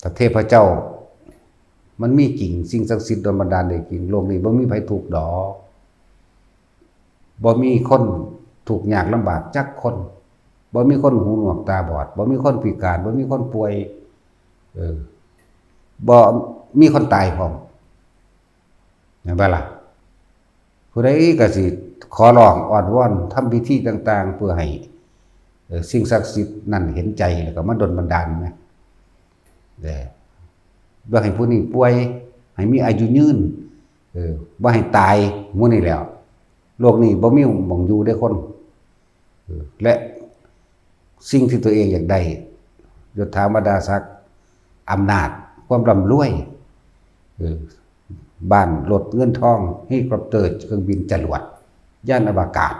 แต่เทพเจ้า มันมีจริง สิ่งศักดิ์สิทธิ์ดลบันดาลได้จริง โลกนี้บ่มีไผทุกข์ดอก บ่มีคนทุกข์ยากลำบากจักคน บ่มีคนหูหนวกตาบอด บ่มีคนพิการ บ่มีคนป่วย เออ บ่มีคนตายพร้อม เห็นบ่ล่ะ ผู้ใดก็สิขอร้องอ้อนวอนทำพิธีต่างๆ เพื่อให้ เอ่อ สิ่งศักดิ์สิทธิ์นั่นเห็นใจแล้วก็มาดลบันดาลนะ เออ บ่ให้ผู้นี้ป่วย ให้มีอายุยืน เออ บ่ให้ตาย หมู่นี้แหล้ว โลกนี้บ่มีหม่องอยู่เด้คน เออ และสิ่งที่ตัวเองอยากได้ ยศถาบรรดาศักดิ์ อำนาจ ความร่ำรวย เออ บ้าน รถ เงินทอง เฮลิคอปเตอร์ เครื่องบิน จรวด ยานอวกาศ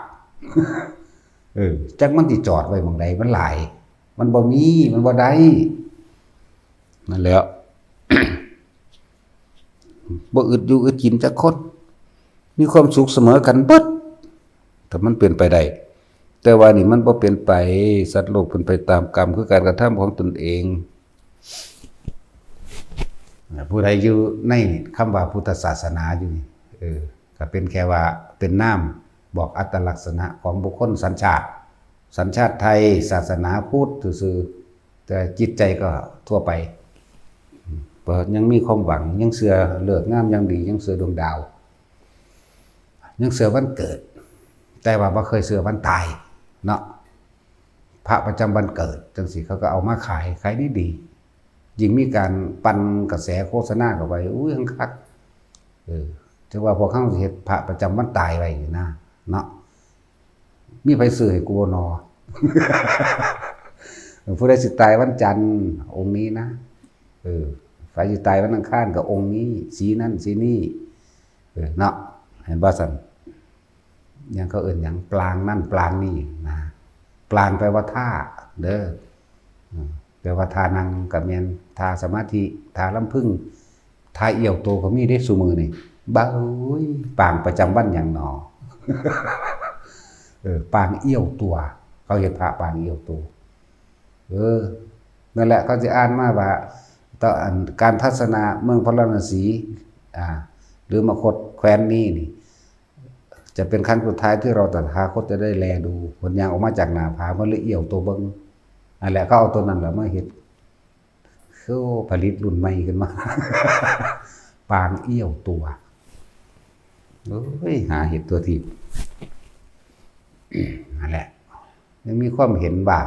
เออ จักมันสิจอดไว้หม่องใด มันหลาย มันบ่มี มันบ่ได้ นั่นแหละ บ่อึดอยู่อึดกินจักคน มีความสุขเสมอกันเบิด ถ้ามันเป็นไปได้ แต่ว่านี่มันบ่เป็นไป สัตว์โลกเป็นไปตามกรรม คือการกระทำของตนเอง ผู้ใดอยู่ในคำว่าพุทธศาสนาอยู่นี่ เออ ก็เป็นแค่ว่าเป็นนาม บอกอัตลักษณะของบุคคลสัญชาติ สัญชาติไทย ศาสนาพุทธซื่อๆ แต่จิตใจก็ทั่วไป เพราะยังมีความหวัง ยังเชื่อฤกษ์งามยามดี ยังเชื่อดวงดาว ยังเชื่อวันเกิด แต่ว่าบ่เคยเชื่อวันตายเนาะ พระประจำวันเกิดจังซี่ เขาก็เอามาขาย ขายดีๆ ยิ่งมีการปั่นกระแสโฆษณาเข้าไป อุ้ย คัก เออ จังว่าพวกเขาสิเฮ็ดพระประจำวันตายไว้นี่นะ เนาะ มีไผซื้อให้กูบ่นอ ผู้ใดสิตายวันจันทร์ องค์นี้นะ เออ ไผสิตายวันอังคารก็องค์นี้ สีนั่นสีนี่ เออ เนาะ เห็นบ่ซั่น หยังเขาเอิ้นหยัง ปรางนั่นปรางนี่นะ ปรางแปลว่าท่า เด้อ อืม แปลว่าท่านั่งก็แม่น ท่าสมาธิ ท่าลำพึง ท่าเอี้ยวโตก็มีเด้ซุมื้อนี่ บ้าเอ้ย ปรางประจำวันหยังหนอ เออ ปางเอี้ยวตัว เขาเฮ็ดพระปางเอี้ยวตัว เออ นั่นแหละ เขาสิอ่านมาว่า ตอนการทัศนาเมืองพาราณสี อ่า หรือมคธแคว้นนี้นี่ จะเป็นครั้งสุดท้ายที่เราตถาคตจะได้แลดู เพิ่นย่างออกมาจากหน้าผา เพิ่นเลยเอี้ยวตัวเบิ่ง นั่นแหละ เขาเอาตัวนั้นแหละมาเฮ็ด คือผลิตรุ่นใหม่ขึ้นมา ปางเอี้ยวตัว เอ้ย หาเฮ็ดตัวทีบ นั่นแหละ ยังมีความเห็นว่า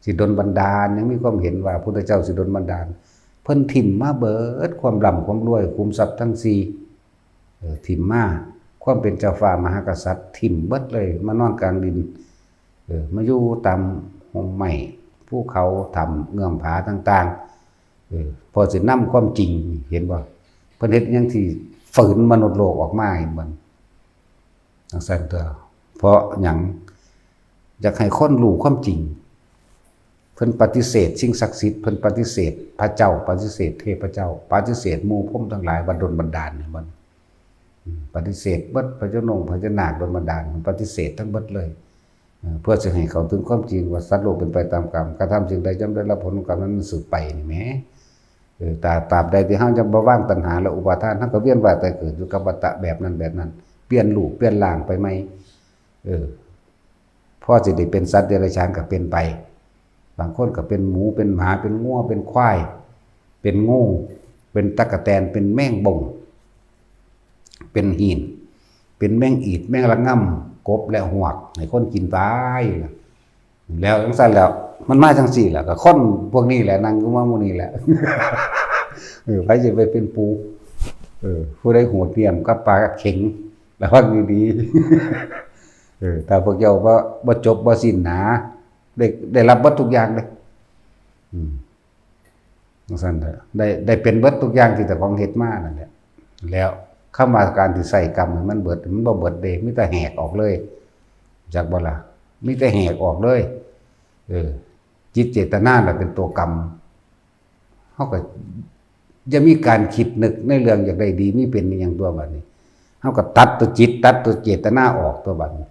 สิดลบันดาล ยังมีความเห็นว่าพุทธเจ้าสิดลบันดาล เพิ่นถิ่มมาเบิดความร่ำความรวย ขุมทรัพย์ทั้งสี่ เออ ถิ่มมา ความเป็นเจ้าฟ้ามหากษัตริย์ ถิ่มเบิดเลย มานอนกลางดิน เออ มาอยู่ตามฮ่มไม้ ภูเขา ถ้ำ เงื้อมผาต่างๆ เออ พอสินำความจริง เห็นบ่ เพิ่นเฮ็ดหยังที่ฝืนมนุษย์โลกออกมา เห็นบ่ จังซั่นตัว เพราะหยัง อยากให้คนรู้ความจริง เพิ่นปฏิเสธสิ่งศักดิ์สิทธิ์ เพิ่นปฏิเสธพระเจ้า ปฏิเสธเทพเจ้า ปฏิเสธหมู่พรหมทั้งหลายว่าดลบันดาลเนี่ยมัน อืม ปฏิเสธเบิด พญานงพญานาคดลบันดาล มันปฏิเสธทั้งเบิดเลย เออ เพื่อสิให้เข้าถึงความจริงว่าสัตว์โลกเป็นไปตามกรรม กระทำสิ่งใดย่อมได้รับผลของกรรมนั้นสืบไปนี่แหม เออ ตราบ ตราบใดที่เฮายังบ่วางตัณหาและอุปาทาน เฮาก็เวียนว่ายตายเกิดอยู่กับวัฏฏะแบบนั้นแบบนั้น เปลี่ยนรูปเปลี่ยนร่างไปใหม่ เออ พอสิได้เป็นสัตว์เดรัจฉานก็เป็นไป บางคนก็เป็นหมู เป็นหมา เป็นงัว เป็นควาย เป็นงู เป็นตั๊กแตน เป็นแมงบ่ง เป็นหิน เป็นแมงอีด แมงระง่ำ กบและฮวก ให้คนกินไป แล้วจังซั่นแล้ว มันมาจังซี่แหละ ก็คนพวกนี้แหละ นั่งอยู่มาหมู่นี้แหละ เออ ไผสิไปเป็นปู่ เออ ผู้ใดโหดเหี้ยมกับปลาเข็ง ระวังดีๆ เออ ถ้าพวกเจ้าบ่ บ่จบบ่สิ้นหนา ได้ ได้รับเบิดทุกอย่างเลย อืม จังซั่นเถอะ ได้ ได้เป็นเบิดทุกอย่างที่เจ้าของเฮ็ดมานั่นแหละ แล้วคำว่าการที่ใช้กรรมให้มันเบิด มันบ่เบิดเด้ มีแต่แหกออกเลย จักบ่ล่ะ มีแต่แหกออกเลย เออ จิตเจตนาน่ะเป็นตัวกรรม เฮาก็อย่ามีการคิดนึกในเรื่องอยากได้ดีมีเป็นอหย่างตัวบัดนี้ เฮาก็ตัดตัวจิต ตัดตัวเจตนาออกตัวบัดนี้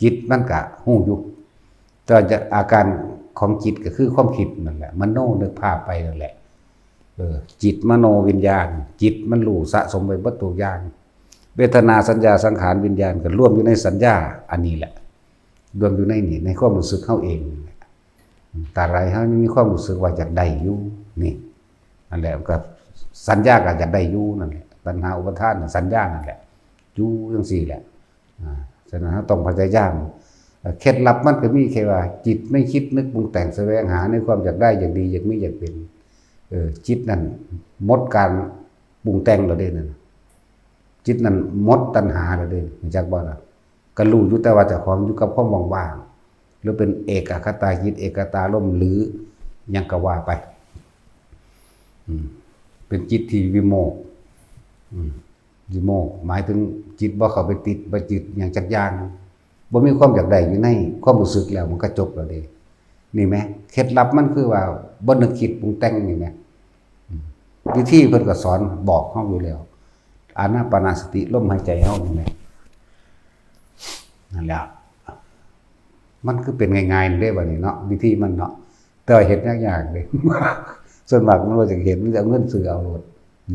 จิตมันก็ฮู้อยู่ แต่ว่าจะ อาการของจิตก็คือความคิดนั่นแหละ มโนนึกภาพไปนั่นแหละ เออ จิตมโนวิญญาณ จิตมันรู้สะสมไว้เบิดทุกอย่าง เวทนาสัญญาสังขารวิญญาณก็รวมอยู่ในสัญญาอันนี้แหละ รวมอยู่ในนี่ ในความรู้สึกเฮาเองนั่นแหละ ตราบใดเฮายังมีความรู้สึกว่าอยากได้อยู่ นี่ นั่นแหละ ก็สัญญาก็อยากได้อยู่นั่นแหละ ตัณหาอุปาทานน่ะ สัญญานั่นแหละ อยู่จังซี่แหละ อ่า ฉะนั้นเฮาต้องพยายาม เอ่อ เคล็ดลับมันก็มีแค่ว่า จิตไม่คิดนึกปรุงแต่งแสวงหาในความอยากได้ อยากดี อยากมี อยากเป็น เออ จิตนั่นหมดการปรุงแต่งแล้วเด้นั่น จิตนั่นหมดตัณหาแล้วเด้ รู้จักบ่ล่ะ ก็รู้อยู่แต่ว่าเจ้าของอยู่กับความว่างๆ หรือเป็นเอกคตาจิต เอกตารมณ์ หรือหยังก็ว่าไป อืม เป็นจิตที่วิโมกข์ อืม วิโมกข์ หมายถึงจิตบ่เข้าไปติด บ่ยึดหยังจักอย่าง บ่มีความอยากได้อยู่ในความรู้สึกแล้ว มันก็จบแล้วเด้ นี่แหม เคล็ดลับมันคือว่าบ่นึกคิดปรุงแต่งนี่แหม อืม วิธีเพิ่นก็สอนบอกเฮาอยู่แล้ว อานาปานสติ ลมหายใจเฮานี่แหม นั่นแหละ มันคือเป็นง่ายๆเด้บัดนี้เนาะ วิธีมันเนาะ แต่ว่าเฮ็ดยากๆเด้ ส่วนมากมันบ่อยากเฮ็ด มันจะเอาเงินซื้อเอาโลด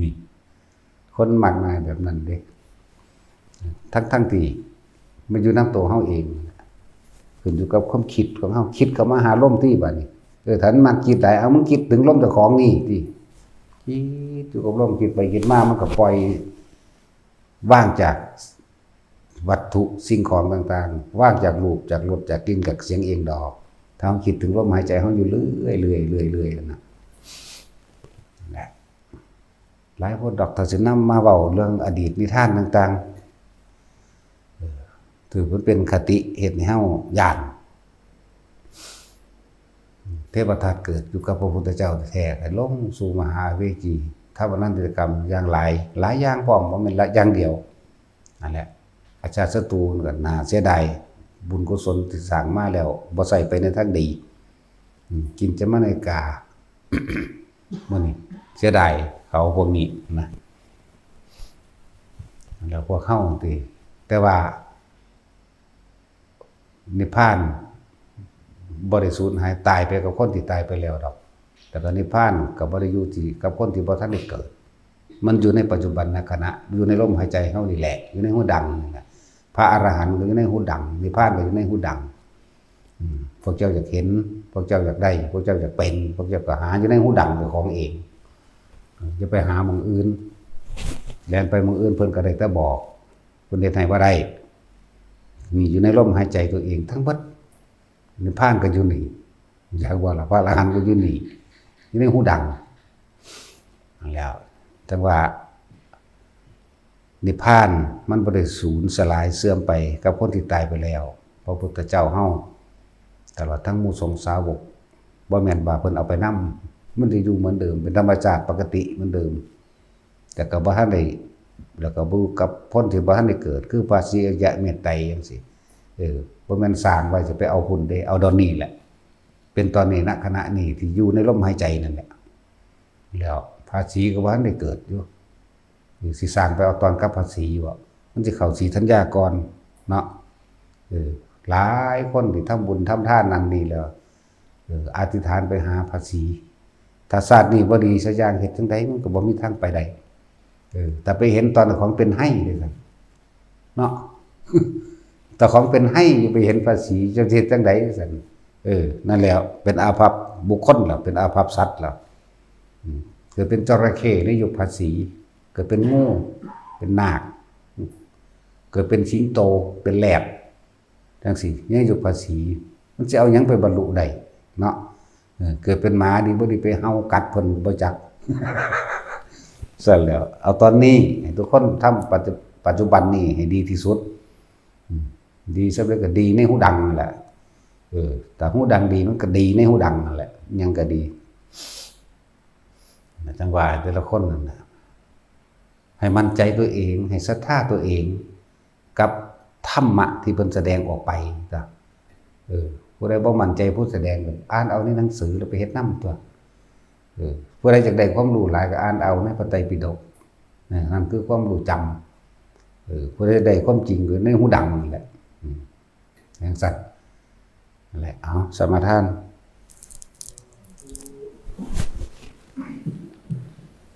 นี่ คนมักง่ายแบบนั้นเด้ ทั้งๆที่มันอยู่นำตัวเฮาเอง ขึ้นอยู่กับความคิดของเฮา คิดเข้ามาหาลมติบัดนี้ เออ ถ้ามันมักคิดหลาย เอา มึงคิดถึงลมเจ้าของนี่ติ คิดอยู่กับลม คิดไปคิดมา มันก็ปล่อย ว่างจากวัตถุสิ่งของต่างๆ ว่างจากรูป จากรส จากกลิ่น จากเสียงเองดอก ถ้าเฮาคิดถึงลมหายใจเฮาอยู่เรื่อยๆ เรื่อยๆ เรื่อยๆ นั่นน่ะ นั่นแหละ หลายคนดอก ถ้าสินำมาเว้าเรื่องอดีตนิทานต่างๆ เออ ถือมันเป็นคติเฮ็ดให้เฮาย้าน เทพทัตเกิดอยู่กับพระพุทธเจ้าแท้ๆ ก็ลงสู่มหาอเวจี ทำอนันตริยกรรมอย่างหลาย หลายอย่างพร้อม บ่แม่นละอย่างเดียว นั่นแหละ อาชาติศัตรูก็น่าเสียดาย บุญกุศลที่สร้างมาแล้ว บ่ใช้ไปในทางดี อืม กินจมนายิกา มื้อนี้เสียดายเขาพวกนี้นะ แล้วพวกเฮาติ แต่ว่า นิพพานบ่ได้สูญหายตายไปกับคนที่ตายไปแล้วดอก แต่ก็นิพพานก็บ่ได้อยู่ที่กับคนที่บ่ทันได้เกิด มันอยู่ในปัจจุบันขณะ อยู่ในลมหายใจเฮานี่แหละ อยู่ในฮูดังนี่แหละ พระอรหันต์ก็อยู่ในฮูดัง นิพพานก็อยู่ในฮูดัง อืม พวกเจ้าอยากเห็น พวกเจ้าอยากได้ พวกเจ้าอยากเป็น พวกเจ้าก็หาอยู่ในฮูดังเจ้าของเอง อย่าไปหาหม่องอื่น แล่นไปหม่องอื่นเพิ่นก็ได้แต่บอก เพิ่นเฮ็ดให้บ่ได้ นี่อยู่ในลมหายใจตัวเองทั้งหมด นิพพานก็อยู่นี่ อยากว่าล่ะ พระอรหันต์ก็อยู่นี่ อยู่ในฮูดัง นั่นแหล้ว จั่งว่า นิพพานมันบ่ได้สูญสลายเสื่อมไปกับคนที่ตายไปแล้ว พระพุทธเจ้าเฮา ตลอดทั้งหมู่สงฆ์สาวก บ่แม่นว่าเพิ่นเอาไปนำ มันสิอยู่เหมือนเดิม เป็นธรรมชาติปกติเหมือนเดิม แต่ก็บ่ทันได้ แล้วก็บ่กับคนที่บ่ทันได้เกิด คือพระศรีอริยะเมตไตรจั่งซี้ เออ บ่แม่นสร้างไว้สิไปเอาพุ้นเด้ เอาดอนนี้แหละ เป็นตอนนี้ ณ ขณะนี้ที่อยู่ในลมหายใจนั่นแหละ แล้วพระศรีก็บ่ทันได้เกิดอยู่ นี่สิสร้างไปเอาตอนกับพระศรีอยู่บ่ มันสิเข้าศรีธัญญาก่อนเนาะ เออ หลายคนที่ทำบุญทำทานนั่นนี่แล้ว เออ อธิษฐานไปหาพระศรี ถ้าชาตินี้บ่ดีสักอย่าง เฮ็ดจั่งใดมันก็บ่มีทางไปได้ เออ แต่ไปเห็นตอนของเป็นไห้เลยกันเนาะ แต่ของเป็นไห้อยู่ไปเห็นพระศรี จะเฮ็ดจั่งใดซั่น เออ นั่นแหละ เป็นอาภัพบุคคลแล้ว เป็นอาภัพสัตว์แล้ว อืม เกิดเป็นจระเข้ในยุคพระศรี เกิดเป็นงู เป็นนาค เกิดเป็นสิงโต เป็นแลบ จั่งซี้ ในยุคพระศรี มันสิเอาหยังไปบรรลุได้เนาะ เออ เกิดเป็นหมาดีบ่ดีไปเห่ากัดเพิ่นบ่จัก ซั่นแหล้ว เอาตอนนี้ให้ทุกคนทำปัจจุ ปัจจุบันนี้ให้ดีที่สุด อืม ดีสำเร็จก็ดีในฮูดังนั่นแหละ เออ ถ้าฮูดังดีมันก็ดีในฮูดังนั่นแหละ หยังก็ดี จั่งว่าแต่ละคนนั่นน่ะ ให้มั่นใจตัวเอง ให้ศรัทธาตัวเอง กับธรรมะที่เพิ่นแสดงออกไปจ้ะ เออ ผู้ใดบ่มั่นใจผู้แสดงก็อ่านเอาในหนังสือแล้วไปเฮ็ดนำตั๊ว เออ ผู้ใดอยากได้ความรู้หลายก็อ่านเอาในพระไตรปิฎก นะ นั่นคือความรู้จำ เออ ผู้ใดได้ความจริงก็ในฮูดังนี่แหละ อืม จั่งซั่น นั่นแหละ เอา สมาทาน